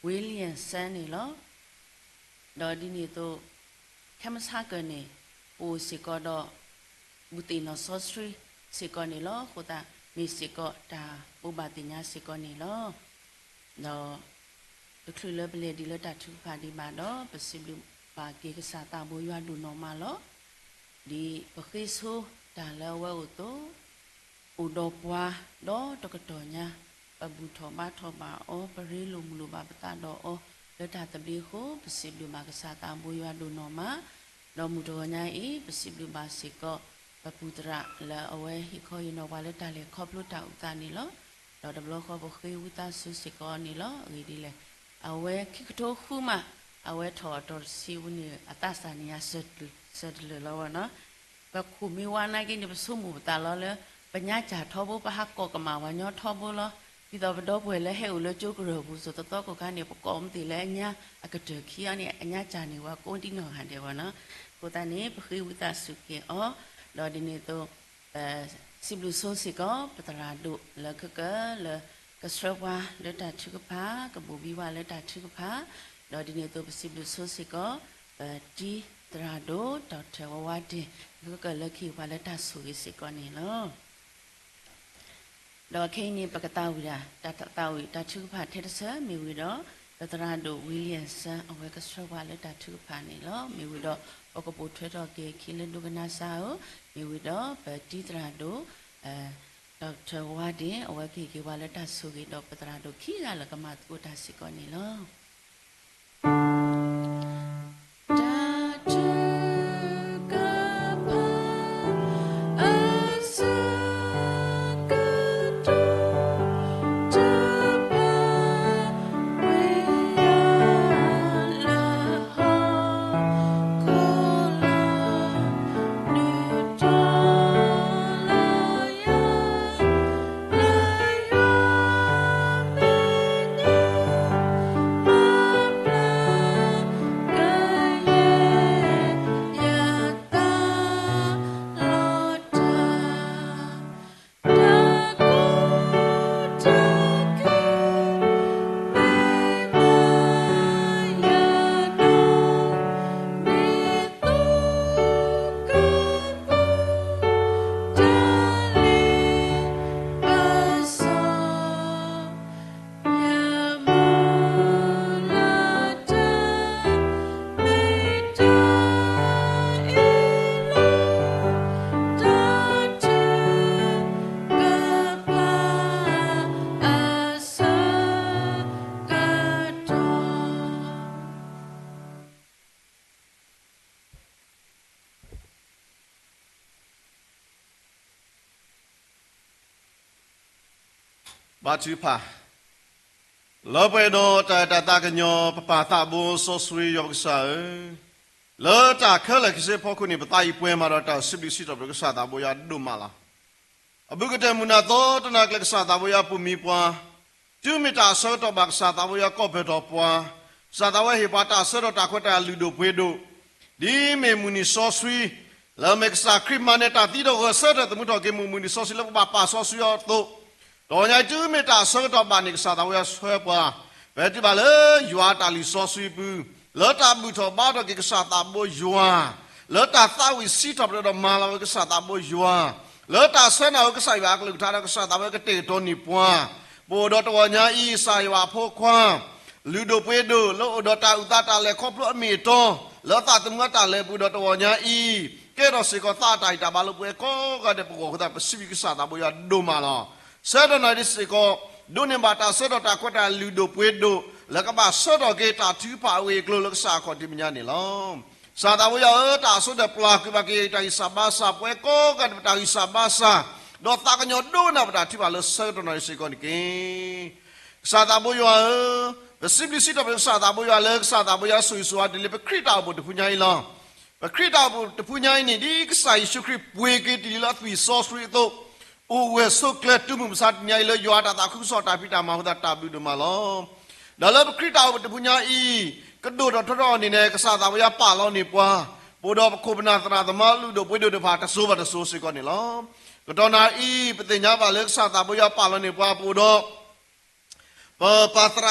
William Sun န့ၣ်လီၤ. ဒီးဒ်န့ၣ်အသိး ခဲမုၢ်ဆါကၢၢ်န့ၣ် ပအိၣ်စ့ၢ်ကီးဒီး ဘူၣ်သ့ၣ်နီၣ်စီဆှံစ့ၢ်ကီးန့ၣ်လီၤ. အဃိသတး မ့ၢ်စ့ၢ်ကီးတၢ်ဘိးဘၣ်သ့ၣ်ညါစ့ၢ်ကီးန့ၣ်လီၤ. ဒီးတချုးလၢပလဲၤဒံးလၢတၢ်ထုကဖၣ်ဒံးဘၣ်ဒီး ပစံးဘျုးဘၣ်က့ၤကစၢ်သးဘိယွၤဒိၣ်နီၢ်မးလီၤ. ဒ်ပဃ့ဆိတၢ်လၢအဝဲအိၣ်အသိး အိၣ်ဒီးပှၤဒီးတကတီၢ်ညါ, ပဘူၣ်ထီၣ်ဘါထီၣ်ဘၣ်အီၤ, ပရ့လိာ်မုာ်လိာ်ဘၣ်ပသးဒီးအီၤ လၢတၢ်သဘျ့အဃိ ပစံးဘျုးဘၣ်ကစၢ်သးဘိယွၤဒိၣ်နီၢ်မး, ဒီးမုၢ်တဂီၤညါအံၤ ပစံးဘျုးဘၣ်စ့ၢ်ကီး ပပုၢ်သရၣ်လၢအဝဲဟ့ၣ်ခီဟ့ၣ်နီၤပှၤလၢတၢ်လဲၤခီဖျိတၢ်အုၣ်သးန့ၣ်လီၤ. ဒီးတဘျီဃီပဃ့ဝံသးစူၤစ့ၢ်ကီးန့ၣ်လီၤ. အဂ့ၢ်ဒ်လဲၣ်, အဝဲခံကထိဃုမး အဝဲထီၣ်အတီၤတဆံဝံၤန့ၣ် အသးစၢ်န့ၣ်ယၤစၢၤတလၢာ်လီၤဝဲနီၤ. ပခိၣ်မ့ၢ်ဝါနာ်က့န့ၣ် ပဆိကမိၣ်ပသးလီၤလၢ ပညါစၢ်ထီဘိ ပဟးကိးကမၣ်ပှၤညီထီဘိလီၤ. ဒ်သိးပဒီပုၢ်ဝဲၢ်လၢဟဲအိၣ်လၢကၠိကရၢၢ်ပူၤ စိၤသသီကိးခါန့ၣ် ပကိးမ့ၢ်သ့ၣ်လၢအညါအကတၢၢ်ခံအီၤန့ၣ် အညါစၢ်န့ၣ် ပှၤကိးဒံးနီၢ်ဂၤဒဲးဝဲနီၤ. အဃိသတးန့ၣ် ပဃ့ဝံသးစူၤက့ၤအီၤ, ဒီးဒ်န့ၣ်အသိး စံးဘျုးဆိစ့ၢ်ကီး ပသရၣ်ဒိၣ်လၢခဲကၢၢ်လၢ ကဆှၢပှၤလၢတၢ်ထုကဖၣ်, ကဘိၣ်ဘံပှၤလၢတၢ်ထုကဖၣ်, ဒီးဒ်န့ၣ်အသိးပစံးဘျုးဆိစ့ၢ်ကီး ပတံၤသရၣ်ဒိၣ် ဒီးထၢၣ်ဝါဝါဒ့ၣ် ခဲကၢၢ်လၢကဟ့ၣ်ပှၤလၢတၢ်ဆိၣ်ဂ့ၤစ့ၢ်ကီးန့ၣ်လီၤ. ဒီးခဲအံၤန့ၣ် ပကသးဝံၣ်ဒၣ် တၢ်သးဝံၣ်တၢ်ထုကဖၣ်ထဲတဆၢ မ့ၢ်ဝံၤဒီး ပသရၣ်ဒိၣ် William Sun အဝဲကဆှၢပှၤလၢတၢ်ထုကဖၣ်န့ၣ်လီၤ. မ့ၢ်ဝံၤဒီး ပကပိာ်ထွဲထီၣ်က့ၤအခံလၢဒိကနၣ်စၢ်ဧၢ, မ့ၢ်ဝံၤဒီး ပတံၤသရၣ်ဒိၣ် ဒီးထၢၣ်ဝါဝါဒ့ၣ် အဝဲကဟ့ၣ်က့ၤပှၤလၢတၢ်ဆိၣ်ဂ့ၤ ဒီးပသရၣ်ဒိၣ်ခံဂၤလၢကမၤသကိးတၢ်စ့ၢ်ကီးန့ၣ်လီၤ. ဘါထုကဖၣ်, လၢပှဲၤဒီးတၢ်အဲၣ်တၢ်သးကညီၤ ပပၢ်သးဘိစီဆှံယွၤပကစၢ်ဧၢ, လၢတၢ်ခဲလၢာ်ခဲဆ့အဖီခိၣ်န့ၣ် ပသးအံၤပှဲၤမးဒီးတၢ်စံးဘျုးစံးထီၣ်ပတြၢၤကစၢ်သးဘိယွၤဒိၣ်မးလီၤ. အဘုကတၢၢ်မုၢ်နၤသီတနၤကျၢၤ ကစၢ်သးဘိယွၤပူၤမံပှၤ, တုၤမ့ၢ်တၢ်အဆၢကတီၢ်ဘၣ် ကစၢ်သးဘိယွၤကိးပၢၢ်ထီၣ်ပှၤ, ကစၢ်သးဘိယွၤဟ့ၣ်ပှၤတၢ်ဆၢကတီၢ် တၢ်ခွဲးတၢ်ယာ်လုၢ်ဒိၣ်ပှ့ၤဒိၣ်, ဒ်မ့ၢ်မုၢ်နံၤစီဆှံ လၢအမ့ၢ်ကစၢ်ခရံာ်မၤနၢၤတၢ်သံဒီးဂဲၤဆၢထၢၣ်သမူထီၣ်က့ၤမုၢ်မုၢ်နံၤစီဆှံလၢပဘၣ်ပာ်စီဆှံအီၤအသိး, တနံၤညါအံၤတုၤမ့ၢ်တၢ်အဆၢကတီၢ်ဘၣ်န့ၣ် ကစၢ်သးဘိယွၤဆှၢပှၤ, ပဟဲတုၤဘၣ်လၢယွၤအတၢ်လုၢ်စီဆှံပူၤ, လၢတၢ်ဘူၣ်ထီၣ်ဘါထီၣ်က့ၤကစၢ်သးဘိယွၤ, လၢတၢ်သးဝံၣ်စံးထီၣ်ပတြၢၤဒီးမၤလၤကပီၤကစၢ်သးဘိယွၤ, လၢတၢ်ဆၢနၢ်ဟူကစၢ်ယွၤအကလုၢ်ကထါဒီးကစၢ်သးဘိယွၤကတဲာ်ကတီၤန့ၢ်ပှၤ, ပအိၣ်ဒီးတဂီၤညါအံၤ ကစၢ်ယွၤအဖိခွါ လုၢ်ဒိၣ်ပှ့ၤဒိၣ် လၢအိၣ်ဒီးတၢ်အုၣ်သးတၢ်လဲၤခီဖျိအမ့ၢ်အတီ, လၢသးသမူအတၢ်လဲၤပူၤဒီးတဂီၤညါအံၤ, ကဲထီၣ်စ့ၢ်ကီးသးအတၢ်ဂံၢ်တၢ်ဘါလၢပှၤကိးဂၤဒဲး ပဂီၢ်အဃိသတး ပစံးဘျုးကစၢ်သးဘိယွၤဒိၣ်မးလီၤ. ဆၢကတီၢ်နံၤဒ်စ့ၢ်ကီး ဒိးန့ၢ်ဘၣ်တၢ်ဆၢကတီၢ်တၢ်ခွဲးတၢ်ယာ်လုၢ်ဒိၣ်ပှ့ၤဒိၣ် လၢကဘၣ်ဆၢကတီၢ်က့ၤတၢ်ထုကဖၣ်အဂ့ၢ်အကျိၤလၢကစၢ်အခီၣ်ထံးမဲာ်ညါန့ၣ်လီၤ. ကစၢ်သးဘိယွၤဧၢ, တၢ်အဆိကတၢၢ်ပျၢ်ကွံာ်ဘၣ်က့ၤယတၢ်ဂံၢ်စၢ်ဘါစၢ်, ပှၤကိးဂၤဒဲးပတၢ်ဂံၢ်စၢ်ဘါစၢ်, ဒီးသးကညီၤဒိကနၣ်ပတၢ်ထုကဖၣ်လၢဆၢကတီၢ်နၣ်ရံၣ်စ့ၢ်ကီးန့ၣ်တက့ၢ်. ကစၢ်သးဘိယွၤဧၢ, ပစံးဘျုးစံးထီၣ်ပတြၢၤကစၢ်သးဘိယွၤလၢ ကစၢ်သးဘိယွၤဆိၣ်ဂ့ၤဆိၣ်ဝါတ့ၢ်လံပခရံာ်တၢ်အိၣ်ဖှိၣ်တဖုညါအံၤလီၤ. ပခရံာ်တၢ်အိၣ်ဖှိၣ်တဖုညါအံၤန့ၣ် ဒ်ကစၢ်ယ့ၣ်ၡူးခရံာ်ပှ့ၤက့ၤတ့ၢ်လံလၢအသွံၣ်စီဆှံအသိး, အိၣ်ဝဲဆိးကျၢၤတုၤမုၢ်မဆါတနံၤအံၤလၢ ယွၤအတၢ်သးခုကစီၣ်တၢ်ဖံးတၢ်မၤအဃိသတး တၢ်ဘျုးဒိၣ်မးလီၤ. ဒီးလၢပခရံာ်တၢ်အိၣ်ဖှိၣ်တဖုညါအံၤ ကဒိၣ်ထီၣ်ထီထီၣ်အီၤန့ၣ်န့ၣ် ကစၢ်သးဘိယွၤပာ်လီၤန့ၢ်ပှၤ, ပအိၣ်ဒီးပခိၣ်ပနၢ်သရၣ်သမါလုၢ်ဒိၣ်ပှ့ၤဒိၣ်တဖၣ် တစိၤဘၣ်တစိၤစ့ၢ်ကီးန့ၣ်လီၤ. ကတီၢ်နၣ်ရံၣ်အံၤ ပသ့ၣ်ညါဘၣ်လၢကစၢ်သးဘိယွၤပာ်လီၤန့ၢ်ပှၤ ပအိၣ်ဒီး ပပၢ်သရၣ်